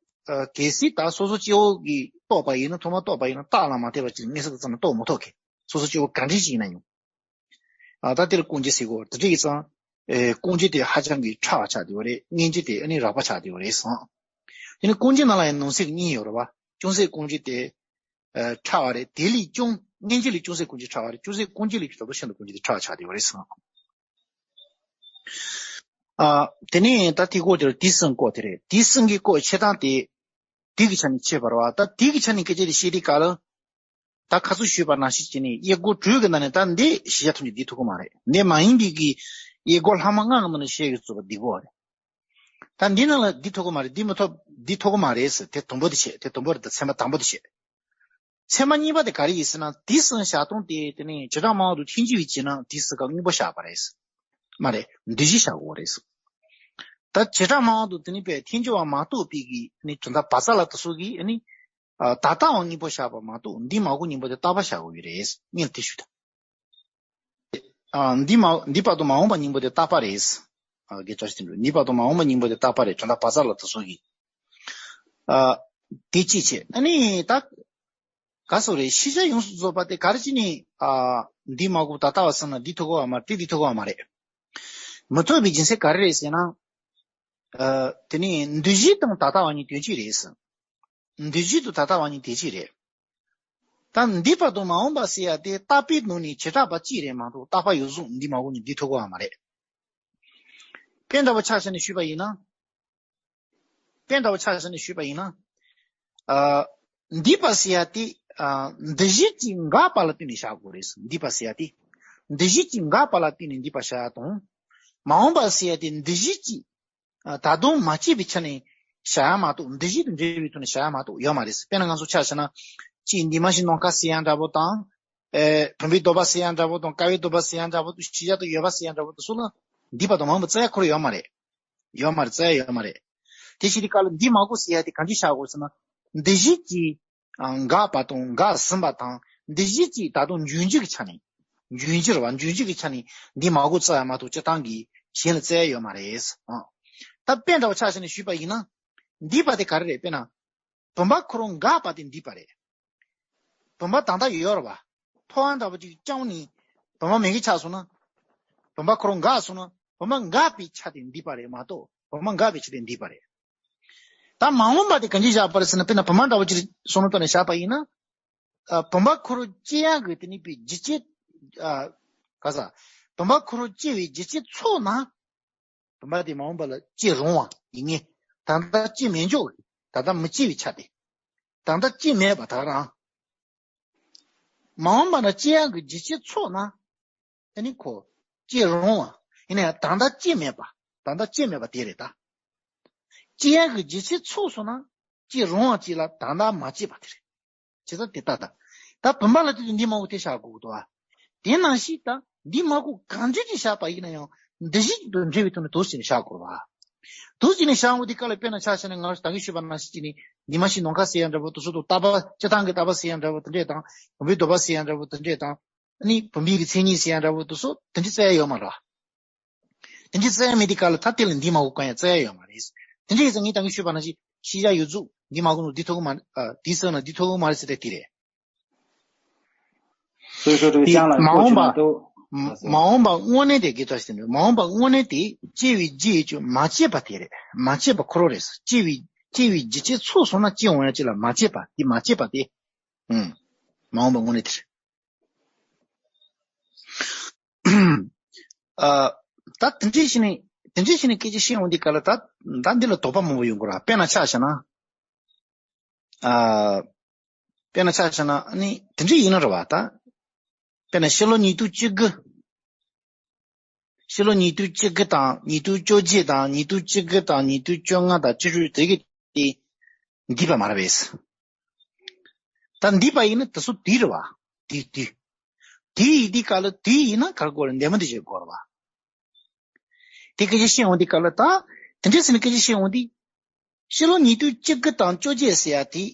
ཨ། གལ་སྲིད་ད་སོ་སོ་སྐྱེ་བོ་གིས་རྟོགས་པ་ཡིན་ན། ཐོག་མར་རྟོགས་པ་ཡིན་ན་རྟགས་ལ་མ་ལྟོས་པ་ཅིག་མངོན་སུམ་དུ་ཙམ་ལ་རྟོགས་མི་ཐུབ་མཁན། སོ་སོ་སྐྱེ་བོ་ག་འདྲ་ཞིག་ཡིན་ན་ཡང་། ཨ། ད་དེ་ལ་སྐུར་འཇུག་ཟེར་གོ། དེ་འདྲ་ཡིན་ཙང་། ཨེ། སྐུར་འཇུག་དེ་ཧ་ཅང་གི་ཕྲ་བ་ཆགས་བསྡད་ཡོད་རེད། མངོན་བརྗོད་དེ་ཨ་ནི་རགས་པ་ཆགས་བསྡད་ཡོད་རེད་ཟེར། དེ་ནི་སྐུར་འཇུག་ནང་ལ་ཡང་ནང་གསེས་གཉིས་ཡོད་རེད་བ། ཅུང་ཟད་སྐུར་འཇུག་དེ། ཨ། ཕྲ་བ་རེད། དེ་ལས་ཀྱང་མངོན་བརྗོད་ལས་ཅུང་ཟད་སྐུར་འཇུག་ཕྲ་བ་རེད། ཅུང་ཟད་སྐུར་འཇུག་ལས་ད་དུང་ཤིན་ཏུ་སྐུར་འཇུག་དེ་ཕྲ་བ་ཆགས་བསྡད་ཡོད་རེད་ཟེར། ཨ། དེ་ནས་ད་དེ་སྐོར་དེ་རེད། དེ་གསུམ་སྐོར་དེ་རེད། དེ་གསུམ་གྱི་སྐོར་འཆད་སྟངས་དེ། དེ་གི་ཆ་ནས་འཆད་པ་རེད་བ། ད་དེ་གི་ཆ་ནས་སྐད་ཆ་དེ་བཤད་དུས་སྐབས་ལ། ད་ཁ་སང་ཞུས་པ་ནང་བཞིན་བྱས་ནས་དབྱེ་སྒོ་དྲུག་གི་ནང་ནས་ད་འདི་གཞི་བཞག་ཐུབ་ནས་འདི་ཐུབ་ཀྱི་མ་རེད། འདི་མ་ཡིན་པའི་གི་དབྱེ་སྒོ་ལྷག་མ་ལྔ་གི་ནང་ནས་བཤད་ཡོད་ཚུལ་བ་འདི་གོ་རེད། ད་འདི་ནང་ལ་འདི་ཐུབ་ཀྱི་མ་རེད། འདི་མི་ཐུབ། འདི་ཐུབ་ཀྱི་མ་རེད་ཟེར། དེ་དང་པོ་དེ་བྱས། དེ་དང་པོ་རེད། ད་ཚད་མ་དང་པོ་དེ་བྱས། ཚད་མ་གཉིས་པ་དེ་ག་རེ་ཡིན་ཟེར་ན། དེ་གསུམ་བཞག་སྟངས་དེ་དེ་ནས་བྱེ་བྲག་སྨྲ་བ་དང་ཐལ་འགྱུར་བས་བྱས་ན་དེ་གསུམ་ཀ་དངོས་པོ་བཞག་པ་རེད། མ་རེད། འདུས་བྱས་བཞག་དགོས་རེད། ད་བྱེ་བྲག་སྨྲ་བ་དང་དེ་ནས་དཔེ་ཐལ་འགྱུར་བ་མ་གཏོགས་པའི་གི་ནི་གྲུབ་མཐའ་བག་ཚ་ལ་དེ་ཚོ་གིས་ནི། ཨ། ད་ལྟ་བ་དངོས་པོ་བཞག་པ་མ་གཏོགས་འདི་མ་གོ་གཉིས་པོ་དེ་རྟག་པ་བཞག་དགོས་ཀྱི་རེད། ངས་དེ་ཞུ་ད། ཨ། འདི་མ། འདི་བར་དུ་མ་འོངས་པ་གཉིས་པོ་དེ་རྟག་པ་རེད། ཨ། དགེ་བཅུ་ཞིག་དེ་འདྲ། འདི་བར་དུ་མ་འོངས་པ་གཉིས་པོ་དེ་རྟག་པ་རེད། གྲུབ་མཐའ་བག་ཚ་ལ་དེ་ཚོ་གིས། ཨ། དེ་གཅིག་བྱས། ཨ་ནི་ད་ག་སོ་རེད། ཤེས་བྱ་ཡོངས་སུ་རྫོགས་པ་དེ་ག་རེ་བྱས་ནས། ཨ། འདི་མ་གོ་ད་ལྟ་བ་ཟེར་ན་འདི་ཐུབ་ཀྱི་ཡོད་མ་རེད། དེ་འདི་ཐུབ་ཀྱི་ཡོད་མ་རེད། མི་ཐུབ་པའི་རྒྱུ་མཚན་ག་རེ་རེད་ཟེར་ན། ཨ། དེ་ནི་འདུས་བྱས་དང་ད་ལྟ་བ་གཉིས་དོན་གཅིག་རེད་ཟེར། འདུས་བྱས་དང་ད་ལྟ་བ་གཉིས་དོན་གཅིག་རེད། ད་འདི་བར་དུ་མ་འོངས་པ་ཟེར་ཡ་དེ་རྟག་པའི་ནང་ནས་བྱེ་བྲག་པ་གཅིག་རེད་མ་གཏོགས་རྟག་པ་ཡོངས་སུ་འདི་མ་གོ་གཉིས་འདི་ཐུབ་ཀྱི་ཡོད་མ་རེད། དཔེ་འདྲ་བོ་ཆ་བཞག་ནས་ཞུས་པ་ཡིན་ན། དཔེ་འདྲ་བོ་ཆ་བཞག་ནས་ཞུས་པ་ཡིན་ན། ཨ། འདུས་པ་ཟེར་ཡ་དེ། ཨ། འདུས་བྱས་ཀྱི་འགག་པ་ལ་བརྟེན་ནས་བཞག་དགོས་རེད། འདུས་པ་ཟེར་ཡ་དེ། འདུས་བྱས་ཀྱི་འགག་པ་ལ་བརྟེན་ནས་འདུས་པ་བཞག་ཡ་དང་། མ་འོངས་པ་ཟེར་ཡ་དེ་འདུས་བྱས་ཀྱི། ཨ། ད་དུང་མ་སྐྱེས་པའི་ཆ་ནས་བཞག་ཡ་མ་གཏོགས། འདུས་བྱས་དང་འབྲེལ་བའི་ཐོག་ནས་བཞག་ཡ་མ་གཏོགས་ཡོད་མ་རེད། དཔེར་ན་ང་ཚོ་ཆ་བཞག་ན། ཅིག་འདུས་མ་བྱས་ནམ་མཁའ་ཟེར་ཡ་འདྲ་པོ་དང་། ཨེ། བུམ་པའི་ལྡོག་པ་ཟེར་ཡ་འདྲ་པོ་དང་། ཀ་བའི་ལྡོག་པ་ཟེར་ཡ་འདྲ་པོ་དང་། ཤེས་བྱ་དང་ཡོད་པ་ཟེར་ཡ་འདྲ་པོ་དང་སོགས་ལ་འདུས་པ་དང་མ་འོངས་པ་བཙལ་ཡ་ཁོ་རང་ཡོད་མ་རེད། ཡོད་མ་རེད། བཙལ་ཡ་ཡོད་མ་རེད། དེ་བྱེད་དུས་སྐབས་ལ་འདི་མ་གོ་ཟེར་ཡ་དེ་གང་ཅི་བཞག་དགོས་ཟེར་ན། འདུས་བྱས་ཀྱི། ཨ། འགག་པ་དང་འགག་ཟིན་པ་དང་། འདུས་བྱས་ཀྱི་ད་དུང་འབྱུང་འགྱུར་གྱི་ཆ་ནས། འབྱུང་འགྱུར་བ། འབྱུང་འགྱུར་གྱི་ཆ་ནས་འདི་མ་གོ་བཙལ་ཡ་མ་གཏོགས་སྤྱིར་བཏང་གི་གཞན་ལ་བཙལ་ཡ་ཡོད་མ་རེད། ཨ། ད་དཔེ་འདྲ་བོ་ཆ་བཞག་ནས་ཞུས་པ་ཡིན་ན། འདུས་པ་དེ་ག་རེ་རེད། དཔེར་ན། བུམ་པ་ཁོ་རང་འགགས་པ་དེ་འདུས་པ་རེད། བུམ་པ་ད་ལྟ་ཡོད་རེད་བ། ཐོ་བ་འདྲ་པོ་ཅིག་བརྐྱངས་ནས་བུམ་པ་མེད་མཁན་ཆགས་སོང་ན། བུམ་པ་ཁོ་རང་འགགས་སོང་ན་བུམ་པ་འགགས་པའི་ཆ་དེ་འདུས་པ་རེད་མ་གཏོགས་བུམ་པ་འགགས་པའི་ཆ་དེ་འདུས་པ་རེད། ད་མ་འོངས་པ་དེ་ག་འདྲ་བཞག་པ་རེད་ཟེར་ན། དཔེར་ན་བུམ་པ་འདྲ་པོ་ཅིག་བཟོ་ནོ་ཐོག་ནས་བཞག་པ་ཡིན་ན། ཨ། བུམ་པ་ཁོ་རང་སྐྱེ་ཡག་གི་དེ་ནི་པའི་རྒྱུ་རྐྱེན། ཨ། ག་ས། བུམ་པ་ཁོ་རང་སྐྱེ་བའི་རྒྱུ་རྐྱེན་ཚོགས་ན། བུམ་པ་དེ་མ་འོངས་པ་ལ་སྐྱེ་རུང་བ་ཡིན་ངེས། ད་ལྟ་སྐྱེ་མེད་འཇོག་རེད། ད་ལྟ་མི་སྐྱེ་བའི་ཆ་དེ། ད་ལྟ་སྐྱེ་མེད་པ་ད་རང་། མ་འོངས་པ་ན་སྐྱེ་ཡག་གི་རྒྱུ་ཆ་ཚོགས་ན། ཨ་ནི་ཁོ། སྐྱེ་རུང་བ། ཡིན་ན་ཡང་ད་ལྟ་སྐྱེ་མེད་པ། ད་ལྟ་སྐྱེ་མེད་པ་དེ་རེད་ད། སྐྱེ་ཡག་གི་རྒྱུ་ཆ་ཚོགས་སོང་ན། སྐྱེ་རུང་བ་ཅིག་ལ་ད་ལྟ་མ་སྐྱེས་པ་དེ་རེད། བྱས་ཙང་དེ་ལྟ་ད། ད་བུམ་པ་ལ་དེ་དུས་འདི་མང་པོ་དེ་བཞག་དགོས་ཀྱི་འདུག་ཨ། དེ་ནང་བཞིན་ད་འདི་མང་པོ་གང་འདྲ་ཅིག་བཞག་པ་ཡིན་ན་ཡང་འདི་བཞིན་དུ་འབྲེལ་བའི་ཐོག་ནས་དུ་ཟིན་ནས་བཞག་དགོས་པ། དུ་ཟིན་ནས་བཞག་འོ་དེ་ག་ལ་དཔེར་ན་ཆ་བཞག་ན་ང་ད་གིན་ཞུས་པ་ནང་བཞིན་ནི་ཉི་མ་ཤར་ནམ་མཁའ་ཟེར་ཡ་འདྲ་པོ་དུ་སོ་དུ་རྟག་པ་སྤྱིར་བཏང་གི་རྟག་པ་ཟེར་ཡ་འདྲ་པོ་དེ་འདྲས་དང་། བུམ་པའི་ལྡོག་པ་ཟེར་ཡ་འདྲ་པོ་དེ་འདྲས་དང་། ཨ་ནི་བུམ་པའི་གི་མཚན་ཉིད་ཟེར་ཡ་འདྲ་པོ་དུ་སོ་དེ་འདྲས་བཙལ་ཡ་ཡོད་མ་རེད་བ། དེ་འདྲའི་བཙལ་ཡ་མེད་དུས་སྐབས་ལ་ད་དེ་ལ་འདི་མ་གོ་གང་ཡང་བཙལ་ཡ་ཡོད་མ་རེད། དེ་འདྲའི་ཡིན་ཙང་ངས་ད་གིན་ཞུས་པ་ནང་བཞིན་ཤེས་བྱ་ཡོད་ཚུལ་འདི་མ་གོ་ནོ་འདི་ཐོབ་གི་མ་རེད། ཨ། འདི་བསམ་ན་འདི་ཐོབ་གི་མ་རེད་ཟེར་ཏེ་དེ་རེད། སོ་སོ་དེ་ཅང་ལ་མ་འོངས་པ་མ་འོངས་པ་དངོས་གནས་དེ་དགེ་རྩ་ཞིག་འདུག་མ་འོངས་པ་དངོས་གནས་དེ་སྐྱེ་བའི་རྒྱུ་ཡིན་ཀྱང་མ་སྐྱེས་པ་དེ་རེད། མ་སྐྱེས་པ་ཁོ་རང་རེད། སྐྱེ་བའི་སྐྱེ་བའི་རྒྱུ་ཆ་ཚོགས་སོང་ན་སྐྱེ་འོང་ཡ་ཅིག་ལ་མ་སྐྱེས་པ་དེ་མ་སྐྱེས་པ་དེ། ཨུམ། མ་འོངས་པ་དངོས་གནས་དེ་རེད། ཨ། ད་དེ་འདྲའི་ཞིག་ནས་དེ་འདྲའི་ཞིག་ནས་སྐད་ཆ་བཤད་འོང་དུས་སྐབས་ལ་ད་ད་འདི་ལ་དོགས་པ་མང་པོ་ཡོང་གི་རེད། དཔེར་ན་ཆ་བཞག་ན། ཨ། དཔེར་ན་ཆ་བཞག་ན་ཨ་ནི་དེ་འདྲའི་ཡིན་ན་རེད་བ་ད། དཔེར་ན་ཕྱི་ལོ་ཉིས་སྟོང་བཅུ་དགུ། ཕྱི་ལོ་ཉིས་སྟོང་བཅུ་དགུ་དང་ཉིས་སྟོང་བཅོ་བརྒྱད་དང་ཉིས་སྟོང་བཅུ་དགུ་དང་ཉིས་སྟོང་བཅོ་ལྔ་དང་བཅུ་དྲུག་དེ་གི་དེ་འདས་པ་མ་རེད་པས། ད་འདས་པ་ཡིན་ན་དེ་ཚོ་དུས་རེད་བ། དུས་དུས། དུས་ཡིན་དུས་སྐབས་ལ་དུས་ཡིན་ན་ག་རེ་དགོས་རེད། འདས་མ་འདས་ཤེས་དགོས་རེད་བ། དེ་སྐད་ཆ་བཤད་འོང་དུས་སྐབས་ལ་ད། དེ་འདྲ་ཟེར་ནས་སྐད་ཆ་བཤད་འོང་དུས། ཕྱི་ལོ་ཉིས་སྟོང་བཅུ་དགུ་དང་བཅོ་བརྒྱད་ཟེར་ཡ་དེ།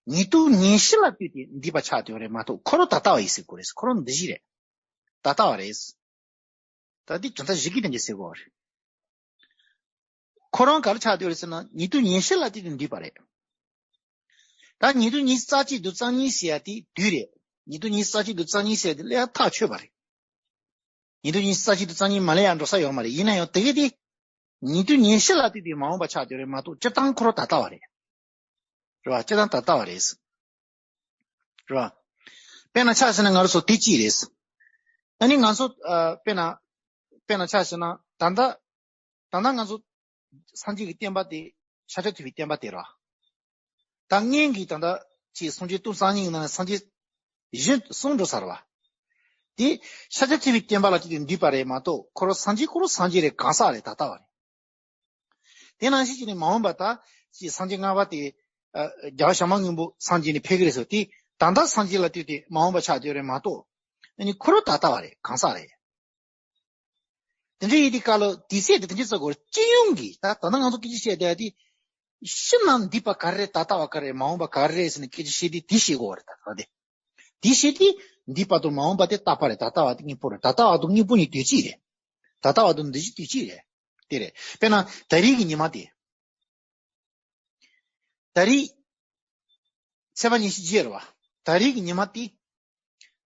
ཉིས་སྟོང་ཉི་ཤུ་ལ་ལྟོས་ཏེ་འདས་པ་ཆགས་བསྡད་ཡོད་རེད་མ་གཏོགས་ཁོ་རང་ད་ལྟ་བ་ཡིན་ཟེར་དགོས་རེད། ཁོ་རང་འདི་བཞིན་རེད། ད་ལྟ་བ་རེད། ད་འདི་དོན་དག་བཞི་གི་དེ་འདྲ་ཟེར་དགོས་རེད། ཁོ་རང་ག་རེ་ཆགས་བསྡད་ཡོད་རེད་ཟེར་ན་ཉིས་སྟོང་ཉི་ཤུ་ལ་ལྟོས་ཏེ་འདས་པ་རེད། ད་ཉིས་སྟོང་ཉི་ཤུ་རྩ་གཅིག་དང་རྩ་གཉིས་ཟེར་ཡ་དེ་དུས་རེད། ཉིས་སྟོང་ཉི་ཤུ་རྩ་གཅིག་དང་རྩ་གཉིས་ཟེར་ཡ་དེ་སླེབས་ཡ་ཐག་ཆོད་པ་རེད། ཉིས་སྟོང་ཉི་ཤུ་རྩ་གཅིག་དང་རྩ་གཉིས་མ་སླེབས་ཡ་འགྲོ་ས་ཡོད་མ་རེད། ཡིན་ན་ཡང་དེ་ག་དེ། ཉིས་སྟོང་ཉི་ཤུ་ལ་ལྟོས་ཏེ་མ་འོངས་པ་ཆགས་བསྡད་ཡོད་རེད་མ་གཏོགས་སྤྱིར་བཏང་ཁོ་རང་ད་ལྟ་བ་རེད། རེད་བ། སྤྱིར་བཏང་ད་ལྟ་བ་རེད། རེད་བ། དཔེར་ན་ཆ་བཞག་ན་ང་རང་ཚོ་དེ་གཅིག་རེད། ཨ་ནི་ང་ཚོ་ཨ། དཔེར་ན། དཔེར་ན་ཆ་བཞག་ན་ད་ལྟ། ད་ལྟ་ང་ཚོ་སངས་རྒྱས་ཀྱི་བསྟན་པ་དེ་ཤཱཀྱ་ཐུབ་པའི་བསྟན་པ་དེ་རེད། ད་སྔོན་གྱི་ད་ལྟ་ཅིག་སངས་རྒྱས་སྟོང་རྩ་གཉིས་ཀྱི་ནང་ནས་སངས་རྒྱས་གཞན་གསུམ་འགྲོ་ཚར་བ། དེ་ཤཱཀྱ་ཐུབ་པའི་བསྟན་པ་ལ་དེ་དུས་འདུས་པ་རེད་མ་གཏོགས་ཁོ་རང་སངས་རྒྱས་ཁོ་རང་སངས་རྒྱས་རེད། གང་ཟག་རེད། ད་ལྟ་བ་རེད། དེ་ནང་བཞིན་བྱས་ནས་མ་འོངས་པ་ད་ཅིག་སངས་རྒྱས་ལྔ་པ་དེ་ཨ། རྒྱལ་བ་བྱམས་པ་མགོན་པོ་སངས་རྒྱས་ནས་ཕེབས་ཀྱི་རེད་ཟེར་དེ་ད་ལྟ་སངས་རྒྱས་ལ་ལྟོས་ཏེ་མ་འོངས་པ་ཆགས་བསྡད་ཡོད་རེད་མ་གཏོགས་ཨ་ནི་ཁོ་རང་ད་ལྟ་བ་རེད། གང་ཟག་རེད། དེ་འདྲ་ཡིན་དུས་སྐབས་ལ་དུས་ཚོད་དེ་དེ་འདྲ་ཚོ་དགོས་རེད། སྤྱི་ཡོངས་ཀྱི་ད་ད་ལྟ་ང་ཚོ་སྐད་ཆ་བཤད་བསྡད་དེ། ཕྱི་ནང་འདས་པ་ག་རེ་རེད། ད་ལྟ་བ་ག་རེ་རེད། མ་འོངས་པ་ག་རེ་རེད་ཟེར་ནས་སྐད་ཆ་བཤད་དུས་དེ་ཤེས་དགོས་རེད། ད་ད་དེ་དེ་ཤེས་དུས་འདས་པ་དང་མ་འོངས་པ་དེ་རྟག་པ་རེད། ད་ལྟ་བ་དེ་དངོས་པོ་རེད། ད་ལྟ་བ་དང་དངོས་པོ་གཉིས་དུས་གཅིག་རེད། ད་ལྟ་བ་དང་འདི་བཞིན་དུས་གཅིག་རེད། དེ་རེད། དཔེར་ན་ད་རེས་ཀྱི་ཉི་མ་དེ། ད་རེས། ཚེས་པ་ཉི་ཤུ་རྗེས་རེད་བ། ད་རེས་ཀྱི་ཉི་མ་དེ།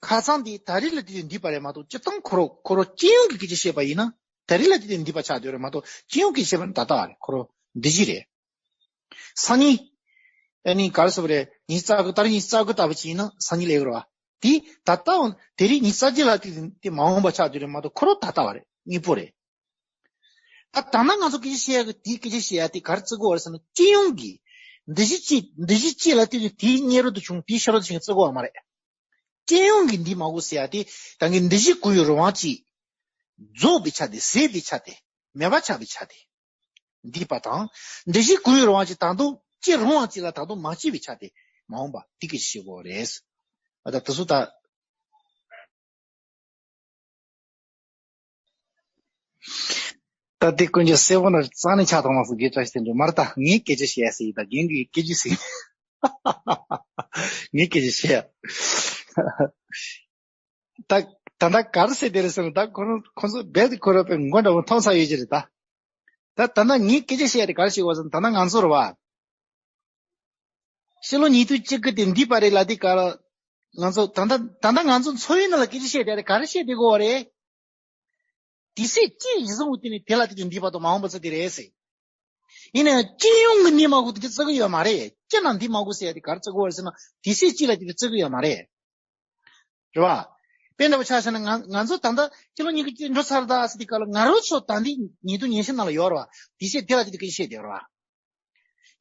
ཁ་སང་དེ་ད་རེས་ལ་དུས་དུས་འདས་པ་རེད་མ་གཏོགས་སྤྱིར་བཏང་ཁོ་རང་ཁོ་རང་སྤྱི་ཡོངས་ཀྱི་སྐད་ཆ་བཤད་པ་ཡིན་ན་ད་རེས་ལ་དུས་དུས་འདས་པ་ཆགས་བསྡད་རེད་མ་གཏོགས་སྤྱི་ཡོངས་ཀྱི་བཤད་པ་ནི་ད་ལྟ་བ་རེད། ཁོ་རང་འདི་བཞིན་རེད། སང་ཉིན། ཨ་ནི་ག་རེ་ཟེར་བ་རེད། ཉི་ཤུ་རྩ་དགུ་ད་རེས་ཉི་ཤུ་རྩ་དགུ་ལྟ་བུ་ཅིག་ཡིན་ན་སང་ཉིན་སླེབས་ཀྱི་རེད་བ། དེ་ད་ལྟ་བ་དེ་རིང་ཉི་ཤུ་རྩ་གཅིག་ལ་དུས་དུས་དེ་མ་འོངས་པ་ཆགས་བསྡད་རེད་མ་གཏོགས་ཁོ་རང་ད་ལྟ་བ་རེད། དངོས་པོ་རེད། ད་ད་ལྟ་ང་ཚོ་སྐད་ཆ་བཤད་ཡ་གི་དེའི་སྐད་ཆ་བཤད་ཡ་དེ་ག་རེ་བརྩི་དགོས་རེད་ཟེར་ན་སྤྱི་ཡོངས་ཀྱི་འདི་གཞི་གཅིག་འདི་གཞི་གཅིག་ལ་ལྟོས་ཏེ་དེའི་སྔ་རོལ་དུ་བྱུང་དེའི་ཕྱི་རོལ་དུ་བྱུང་བརྩི་དགོས་པ་མ་རེད། སྤྱི་ཡོངས་ཀྱི་འདི་མ་དགོས་ཟེར་ཡ་དེ་ད་གིན་འདི་གཞི་གོ་ཡི་རང་དབང་གཅིག་རྫོགས་པའི་ཆ་དེ་ཟད་པའི་ཆ་དེ་མེད་པ་ཆགས་པའི་ཆ་དེ་འདས་པ་དང་འདི་གཞི་གོ་ཡི་རང་དབང་གཅིག་ད་དུང་སྐྱེ་རང་དབང་གཅིག་ལ་ད་དུང་མ་སྐྱེས་པའི་ཆ་དེ་མ་འོངས་པ་དེ་སྐད་ཆ་བཤད་དགོས་རེད། ཨ་ད་དེ་ཚོ་ད། ད་དེ་ཀུན་གྱི་སེ་བོ་ན་རྩ་ནས་ཆགས་ཐོག་མ་སུ་དགེ་བཀྲ་ཤིས་དེ་འདྲ་མར་ད་ངས་སྐད་ཆ་བཤད་ཡ་ཟེར་ཡིན། ད་རྒན་གྱིས་སྐད་ཆ་ཟེར་ངས་སྐད་ཆ་བཤད་ཡ། ད་ད་ད་ག་རེ་ཟེར་དེ་རེད་ཟེར་ན་ད་ཁོ་རང་ཁོ་ཚོ་རྦད་དེ་ཁོ་རང་པའི་མགོ་འདྲ་བོ་མཐོང་ས་ཡོད་ཀྱི་རེད་ད། ད་ད་ད་ངས་སྐད་ཆ་བཤད་ཡ་དེ་ག་རེ་བཤད་དགོས་ཟེར་ན་ད་ད་ང་ཚོ་རེད་བ། ཕྱི་ལོ་ཉིས་སྟོང་བཅུ་དགུ་དེ་འདས་པ་རེད་ལབ་དུས་སྐབས་ལ། ང་ཚོ་ད་ལྟ་ད་ལྟ་ང་ཚོ་འཚོ་བའི་ནང་ལ་སྐད་ཆ་བཤད་བསྡད་དེ་ག་རེ་བཤད་བསྡད་དགོས་པ་རེད། དུས་ཚོད་གཅིག་གཞི་བཟུང་བའི་སྟེང་ནས་དེ་ལ་དེ་དུས་འདས་པ་དང་མ་འོངས་པ་ཚོ་དེ་རེད་ཟེར། ཡིན་ན་ཡང་སྤྱི་ཡོངས་ཀྱི་གནས་མ་གོ་དེ་དུས་བརྩི་གི་ཡོད་མ་རེད། སྤྱིར་ན་འདས་མ་གོ་ཟེར་ཡ་དེ་ག་རེ་བརྩི་དགོས་པ་རེད་ཟེར་ན་དུས་ཚོད་གཅིག་ལ་དེ་དུས་བརྩི་གི་ཡོད་མ་རེད། རེད་བ། དཔེ་འདྲ་བོ་ཆ་བཞག་ན་ང་ང་ཚོ་ད་ལྟ་ཕྱི་ལོ་ཉིས་སྟོང་གཅིག་འགྲོ་ཚར་ད་ཟེར་དུས་སྐབས་ལ་ང་རང་ཚོ་ད་འདི་ཉིས་སྟོང་ཉི་ཤུ་ནང་ལ་ཡོད་རེད་བ། དུས་ཚོད་དེ་ལ་དེ་དུས་སྐད་ཆ་བཤད་བསྡད་ཡོད་རེད་བ།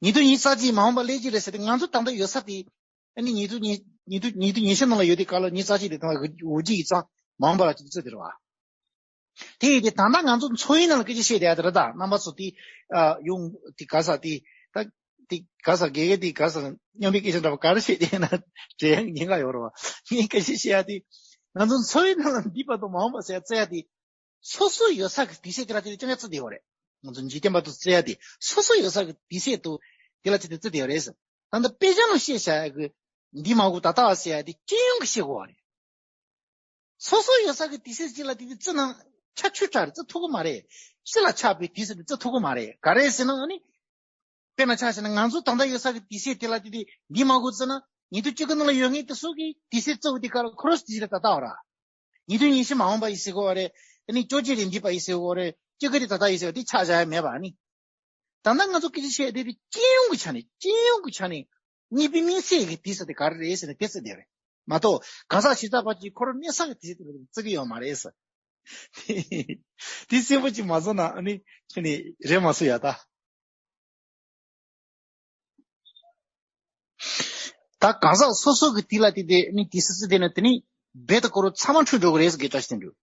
ཉིས་སྟོང་ཉི་ཤུ་རྩ་གཅིག་མ་འོངས་པ་སླེབས་ཀྱི་རེད་ཟེར་ཏེ་ང་ཚོ་ད་ལྟ་ཡོད་ས་དེ། ཨ་ནི་ཉིས་སྟོང་ཉི་ཉིས་སྟོང་ཉིས་སྟོང་ཉི་ཤུ་ནང་ལ་ཡོད་དུས་སྐབས་ལ་ཉི་ཤུ་རྩ་གཅིག་དེ་དང་དགུ་བཅུ་ཡི་ཚང་མ་འོངས་པ་ལ་ཅིག་བརྩི་དེ་རེད་བ། དེ་ཡིན་དུས་ད་ལྟ་ང་ཚོ་འཚོ་བའི་ནང་ལ་སྐད་ཆ་བཤད་བསྡད་ཡ་དེ་རེད་ད། རྣམ་པ་ཚོ་དེ་ཨ་ཡོང་དེ་ག་ས་དེ་ད་དེ་ག་ས་དགེ་རྒན་དེ་ག་ས་སྙོམས་པའི་སྐད་ཆ་འདྲ་པོ་ག་རེ་བཤད་བསྡད་ན་དྲན་ཡ་ཉེན་ཁ་ཡོད་རེད་བ། ངས་སྐད་ཆ་བཤད་ཡ་དེ་ང་ཚོ་འཚོ་བའི་ནང་ལ་འདས་པ་དང་མ་འོངས་པ་ཟེར་ཡ་བརྩི་ཡ་དེ། སོ་སོ་ཡོད་ས་གི་དུས་ཚོད་དེ་ལ་དེ་ལ་ཅང་ཅང་བརྩི་བསྡད་ཡོད་རེད། ང་ཚོ་འཇིག་རྟེན་པ་དུ་བརྩི་ཡ་དེ་སོ་སོ་ཡོད་ས་གི་དུས་ཚོད་དུ་དེ་ལ་དེ་དེ་བརྩི་བསྡད་ཡོད་རེད་ཟེར། ད་ལྟ་དཔེ་ཆ་ནང་བཤད་བྱ་ཡ་གི་འདི་མ་གོ་ད་ལྟ་བ་ཟེར་ཡ་དེ་སྤྱི་ཡོངས་ཀྱི་བཤད་དགོས་བ་རེད། སོ་སོ་ཡོད་ས་གི་དུས་ཚོད་ཅིག་ལ་དེ་དེ་བརྩི་ན་ཆ་ཆུ་ཁྲ་རེད། བརྩི་ཐུབ་ཀྱི་མ་རེད། ཕྱི་ལ་ཆགས་པའི་དུས་ཚོད་དེ་བརྩི་ཐུབ་ཀྱི་མ་རེད། ག་རེ་ཟེར་ན་ཨ་ནི། དཔེར་ན་ཆ་བཞག་ན་ང་ཚོ་ད་ལྟ་ཡོད་ས་གི་དུས་ཚོད་དེ་ལ་དེ་དེ་འདི་མ་གོ་བརྩི་ན་ཉིས་སྟོང་བཅུ་དགུ་ནང་ལ་ཡོད་མཁན་དེ་ཚོ་གི་དུས་ཚོད་བརྩི་བ་དེ་ག་ལ་ཁོ་རང་དུས་ཚོད་ད་ལྟ་བ་ར། ཉིས་སྟོང་ཉི་ཤུ་མ་འོངས་པ་ཡིན་ཟེར་གོ་བ་རེད། ཨ་ནི་བཅོ་བརྒྱད་རེད་འདས་པ་ཡིན་ཟེར་གོ་བ་རེད། བཅུ་དགུ་དེ་ད་ལྟ་ཡིན་ཟེར་བ་དེ་ཆ་བཞག་ཡ་མེད་པ་ཨ་ནི། ད་ལྟ་ང་ཚོ་སྐད་ཆ་བཤད་དེ་དེ་སྤྱི་ཡོངས་ཀྱི་ཆ་ནས་སྤྱི་ཡོངས་ཀྱི་ཆ་ནས་གཉིས་པའི་དམིགས་བསལ་གྱི་དུས་ཚོད་དེ་ག་རེ་རེད་ཟེར་ནས་དེ་བརྩི་བསྡད་རེད་མ་གཏོགས་གང་ཟག་བྱེ་བྲག་པ་གཅིག་ཁོ་རང་གནས་ས་གི་དུས་ཚོད་དེ་བརྩི་གི་ཡོད་མ་རེད་ཟེར། དེ་གསལ་པོ་ཅིག་མ་བཟོ་ན་ཨ་ནི་ཁྱོད་ནི་རེད་མ་སུ་ཡ་ད། ད་གང་ཟག་སོ་སོ་གི་དུས་ལ་དེ་དེ་ནི་དུས་སུ་བརྩི་དེ་ནི་དེ་ནི་རྦད་དེ་ཁོ་རང་ཚང་མ་འཁྲུལ་འགྲོ་གི་རེད་ཟེར་གི་བཀྲ་ཤིས་དོན་གྲུབ།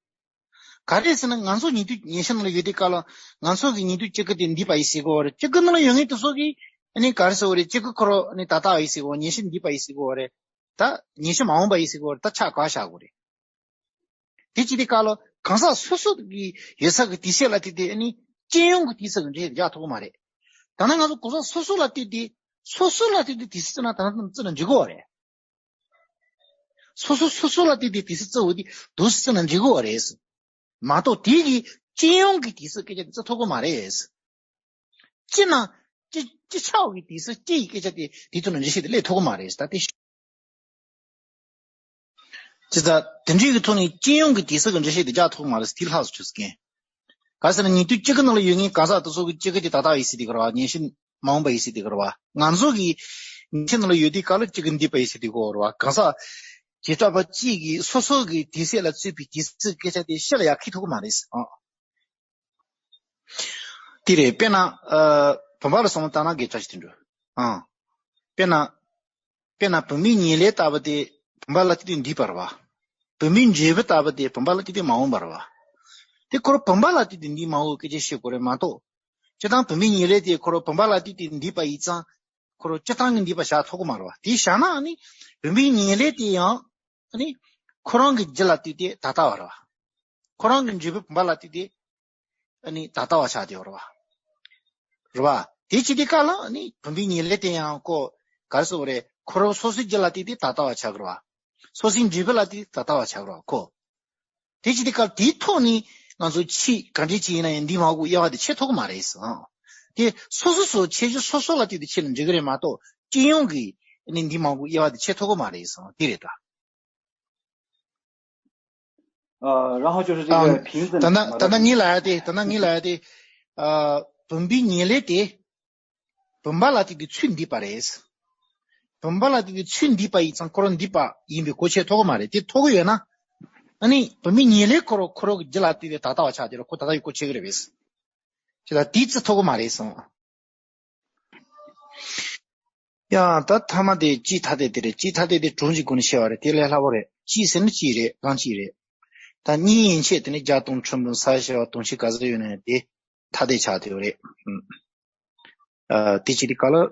ག་རེ་ཟེར་ན་ང་ཚོ་ཉིས་སྟོང་ཉི་ཤུ་ནང་ལ་ཡོད་དུས་སྐབས་ལ་ང་ཚོ་གི་ཉིས་སྟོང་བཅུ་དགུ་དེ་འདས་པ་ཡིན་ཟེར་གོ་བ་རེད། བཅུ་དགུ་ནང་ལ་ཡོད་མཁན་དེ་ཚོ་གི་ཨ་ནི་ག་རེ་ཟེར་བ་རེད། བཅུ་དགུ་ཁོ་རང་ཨ་ནི་ད་ལྟ་ཡིན་ཟེར་གོ་ཉི་ཤུ་འདས་པ་ཡིན་ཟེར་གོ་བ་རེད། ད་ཉི་ཤུ་མ་འོངས་པ་ཡིན་ཟེར་གོ་བ་རེད། ད་ཆ་ག་བཞག་གོ་རེད། དེ་ཅི་སྟེ་ཀ་ལོ་གང་ཟག་སོ་སོ་གི་ཡོད་ས་གི་དུས་ཚོད་ལ་དེ་དེ་ནི་སྤྱི་ཡོངས་ཀྱི་དུས་ཚོད་ཀྱི་འབྲེལ་རྒྱག་ཐུབ་ཀྱི་མ་རེད། ད་ནང་ང་ཚོ་གང་ཟག་སོ་སོ་ལ་དེ་དེ་སོ་སོ་ལ་དེ་དེ་དུས་ཚོད་ན་ད་ནང་བརྩི་ན་འགྲིག་གི་རེད། སོ་སོ་སོ་སོ་ལ་དེ་དེ་དུས་ཚོད་བརྩི་བ་དེ་དུས་ཚོད་ན་འགྲིག་གི་རེད། མ་གཏོགས་དེ་གི་སྤྱི་ཡོངས་ཀྱི་དུས་ཚོད་སྐད་ཆ་དེ་བརྩི་ཐུབ་ཀྱི་མ་རེད། སྤྱི་ན་སྤྱི་སྤྱི་ཆགས་ཀྱི་དུས་ཚོད་སྤྱི་ཡི་སྐད་ཆ་དེ་དེ་ཚོ་ན་འགྲེལ་བཤད་དེ་སླེབས་ཐུབ་ཀྱི་མ་རེད་ད་དེ། ཅི་ད་དེ་འདྲའི་གི་ཐོག་ནས་སྤྱི་ཡོངས་ཀྱི་དུས་ཚོད་ཀྱི་འགྲེལ་བཤད་དེ་རྒྱག་ཐུབ་མ་རེད་དེ་ལྷག་སུ་ཆུ་སྐྱེན། ག་ཟེར་ན་ཉིས་སྟོང་བཅུ་དགུ་ནང་ལ་ཡོད་མཁན་ག་ཟག་དེ་ཚོ་གི་བཅུ་དགུ་དེ་ད་ལྟ་ཡིན་སྲིད་དེ་གི་རེད་བ། ཉི་ཤུ་མ་འོངས་པ་ཡིན་སྲིད་དེ་གི་རེད་བ། ང་ཚོ་གི་ཉི་ཤུ་ནང་ལ་ཡོད་དུས་སྐབས་ལ་བཅུ་དགུ་འདས་པ་ཡིན་སྲིད་དེ་གི་རེད་བ། ག་ཟག་བྱེ་བྲག་པ་གཅིག་གིས་སོ་སོ་གི་དུས་ཚོད་ལ་བརྩིས་པའི་དུས་ཚོད་སྐད་ཆ་དེ་ཕྱི་ལ་ཡར་འཁྱེར་ཐུབ་ཀྱི་མ་རེད་ཨ། དེ་རེད། དཔེར་ན། ཨ། བུམ་པ་ལ་སོང་ན་ལྟ་ན་དགེ་བཀྲ་ཤིས་དོན་གྲུབ། ཨང་། དཔེར་ན། དཔེར་ན་བུད་མེད་ཉེར་ལེན་ལྟ་བུ་དེ་བུམ་པ་ལ་ལྟོས་ཏེ་འདས་པ་རེད་བ། བུད་མེད་འབྲས་བུ་ལྟ་བུ་དེ་བུམ་པ་ལ་ལྟོས་ཏེ་མ་འོངས་པ་རེད་བ། དེ་ཁོ་རང་བུམ་པ་ལ་ལྟོས་ཏེ་འདས་མ་འོངས་སྐད་ཆ་བཤད་དགོས་རེད་མ་གཏོགས། སྤྱིར་བཏང་བུད་མེད་ཉེར་ལེན་དེ་ཁོ་རང་བུམ་པ་ལ་ལྟོས་ཏེ་འདས་པ་ཡིན་ཙང་། ཁོ་རང་སྤྱིར་བཏང་གི་འདས་པ་བཞག་ཐུབ་ཀྱི་མ་རེད་བ། དེ་བཞག་ན་ཨ་ནི་བུད་མེད་ཉེར་ལེན་དེ་ཡང་ཨ་ནི་ཁོ་རང་གི་རྒྱུ་ལ་ལྟོས་ཏེ་ད་ལྟ་བ་རེད་བ། ཁོ་རང་གི་འབྲས་བུ་བུམ་པ་ལ་ལྟོས་ཏེ། ཨ་ནི་ད་ལྟ་བ་ཆགས་བསྡད་ཡོད་རེད་བ། རེད་བ། དེ་ཅི་སྟེ་ཀ་ལ་ཨ་ནི་བུམ་པའི་ཉེར་ལེན་དེ་ཡང་ཁོ་ག་རེ་ཟེར་བ་རེད། ཁོ་རང་སོ་སོའི་རྒྱུ་ལ་ལྟོས་ཏེ་ད་ལྟ་བ་ཆགས་ཀྱི་རེད་བ། སོ་སོའི་འབྲས་བུ་ལ་ལྟོས་ཏེ་ད་ལྟ་བ་ཆགས་ཀྱི་རེད་བ་ཁོ། དེ་ཅི་སྟེ་ཀ་དེའི་ཐོག་ནས་ང་ཚོ་ཕྱིས་ག་འདྲས་ཅིག་ཡིན་ན་ཡང་འདས་མ་འོངས་དབྱེ་བ་དེ་ཕྱེ་ཐུབ་ཀྱི་མ་རེད་ཟེར། དེ་སོ་སོ་སོ་ཁྱད་ཆོས་སོ་སོ་ལ་ལྟོས་ཏེ་ཕྱེ་ན་འགྲིག་གི་རེད་མ་གཏོགས་སྤྱི་ཡོངས་ཀྱི་ཨ་ནི་འདས་མ་འོངས་དབྱེ་བ་དེ་ཕྱེ་ཐུབ་ཀྱི་མ་རེད་ཟེར་དེ་རེད་ད།呃，然后就是这个瓶子里，ད་ལྟ་ད་ལྟ་ངས་ལབ་ཡ་དེ་ད་ལྟ་ངས་ལབ་ཡ་དེ། ཨ། བུམ་པའི་ཉེར་ལེན་དེ། བུམ་པ་ལ་ལྟོས་ཏེ་ཚུར་འདས་པ་རེད། བུམ་པ་ལ་ལྟོས་ཏེ་ཚུར་འདས་པ་ཡིན་ཙང་ཁོ་རང་འདས་པ་ཡིན་པའི་གོ་ཆོད་ཐུབ་ཀྱི་མ་རེད། དེ་ཐུབ་ཀྱི་ཡོད་ན། ཨ་ནི་བུམ་པའི་ཉེར་ལེན་ཁོ་རང་ཁོ་རང་གི་རྒྱུ་ལ་ལྟོས་ཏེ་ད་ལྟ་བ་ཆགས་དེ་རུ་ཁོ་ད་ལྟ་ཡི་གོ་ཆོད་ཀྱི་རེད་པས། ཅི་ལ་དེ་བརྩི་ཐུབ་ཀྱི་མ་རེད་གསུངས། ཡང་ད་ཐ་མ་དེ་སྤྱིའི་ཐ་དད་དེ་རེད། སྤྱིའི་ཐ་དད་དེ་གྲངས་ཀྱི་སྒོ་ནས་བཤད་པ་རེད། དེ་ལས་སླ་པོ་རེད། སྤྱིའི་ཟེར་ན་སྤྱིའི་རེད། རང་སྤྱིའི་རེད། ད་གཉིས་ཡན་ཆད་དེ་ནི་རྒྱ་དང་ཁྲི་འབུམ་ས་ཞེས་པ་དང་ཕྱེད་ག་ཚོད་ཡོད་ན་ཡང་དེ་ཐ་དད་ཆགས་བསྡད་ཡོད་རེད། ཨ། དེ་ཅི་སྟེ་ཀ་ལ། ཨ།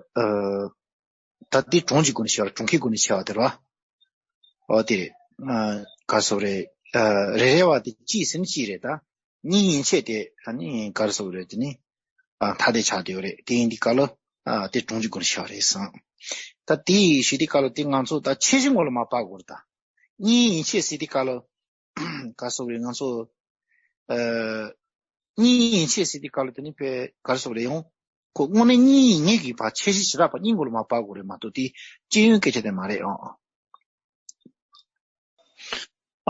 ད་དེ་གྲངས་ཀྱི་སྒོ་ནས་བཤད་པ་རེད། གྲངས་ཀའི་སྒོ་ནས་བཤད་པ་དེ་རེད་བ། འོ་དེ་རེད། ཨ། ག་རེ་ཟེར་དགོས་རེད། ཨ། རེ་རེ་བ་དེ་སྤྱིའི་ཟེར་ན་སྤྱིའི་རེད་ད། གཉིས་ཡན་ཆད་དེ་ཨ་ནི་ག་རེ་ཟེར་དགོས་རེད་དེ་ནི། ཨ། ཐ་དད་ཆགས་བསྡད་ཡོད་རེད། དེ་ཡིན་དུས་སྐབས་ལ། ཨ། དེ་གྲངས་ཀྱི་སྒོ་ནས་བཤད་པ་རེད་བསམ། ད་དེ་ཞུ་དུས་སྐབས་ལ་དེ་ང་ཚོ་ད་ཁྱད་གཞི་ངོ་ལ་མ་དཔག་དགོས་རེད་ད། གཉིས་ཡན་ཆད་ཟེར་དུས་སྐབས་ལ། ག་རེ་ཟེར་དགོས་རེད་ང་ཚོ། ཨ། གཉིས་ཡན་ཆད་ཟེར་དུས་སྐབས་ལ་དེ་ནི་དཔེ་ག་རེ་ཟེར་དགོས་རེད་ཡང་། ཁོ་དངོས་གནས་གཉིས་ཡིན་ངེས་ཀྱི་བ་ཁྱད་གཞི་ཞེ་དྲག་པ་གཉིས་ངོ་ལ་མ་དཔག་དགོས་རེད་མ་གཏོགས་དེ་སྤྱི་ཡོངས་སྐད་ཆ་དེ་མ་རེད་ཨང་།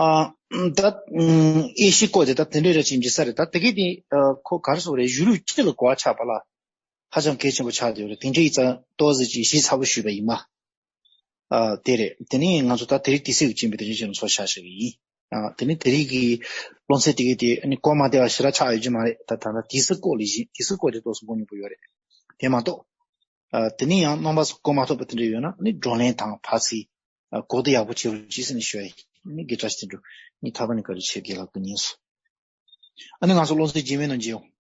ཨ། ད། ཨེ་ཤི་སྐོར་དེ་ད་དེ་འདྲའི་རེ་ཆེན་འཇི་ས་རེད། ད་དེ་གས་དེ་ཁོ་ག་རེ་ཟེར་དགོས་རེད། གཞུང་ལུགས་སྤྱི་ལ་གོ་བ་ཆགས་པ་ལ་ཧ་ཅང་གལ་ཆེན་པོ་ཆགས་བསྡད་ཡོད་རེད། དེ་འདྲའི་ཙང་ཏོག་ཙམ་ཅིག་ཞིབ་ཚགས་པོ་ཞུས་པ་ཡིན་མ། ཨ། དེ་རེད། དེ་ནས་ང་ཚོ་ད་དེ་རིང་དུས་ཚོད་ཀྱི་རྐྱེན་པས་དེ་རིང་ཅིག་ཚོ་བཞག་བཞག་གི་ཡིན། ཨ། དེ་ནས་དེ་རིང་གི་སློབ་ཚན་དེ་གས་དེ་ཨ་ནི་གོ་མ་བདེ་བ་ཞེ་དྲག་ཆགས་ཡོད་ཀྱི་མ་རེད། ད་ད་ལྟ་དུས་ཚོད་སྐོར་ལ་བཞིན་དུས་ཚོད་སྐོར་དེ་ཏོག་ཙམ་མགོ་རྙོག་པོ་ཡོད་རེད། དེ་མ་གཏོགས། ཨ་དེ་ནས་ཡང་རྣམ་པ་ཚོ་གོ་མ་ཐུབ་པ་དེ་འདྲ་ཡོད་ན་ནི་བགྲོ་གླེང་དང་ཕར་ཚུར་ཨ་གོ་བསྡུར་ཡག་པོ་བྱེད་རོགས་གྱིས་ཟེར་ནས་ཞུ་ཡ་ཡིན། ཨ་ནི་དགེ་བཀྲ་ཤིས་དོན་གྲུབ་ངས་ཐག་པ་ནས་བཀའ་དྲིན་ཆེ། རྒན་ལགས་སྐུ་ངལ་གསོ། ཨ་ནི་ང་ཚོ་སློབ་ཚན་རྗེས་མའི་ནང་མཇལ་ཡོང་།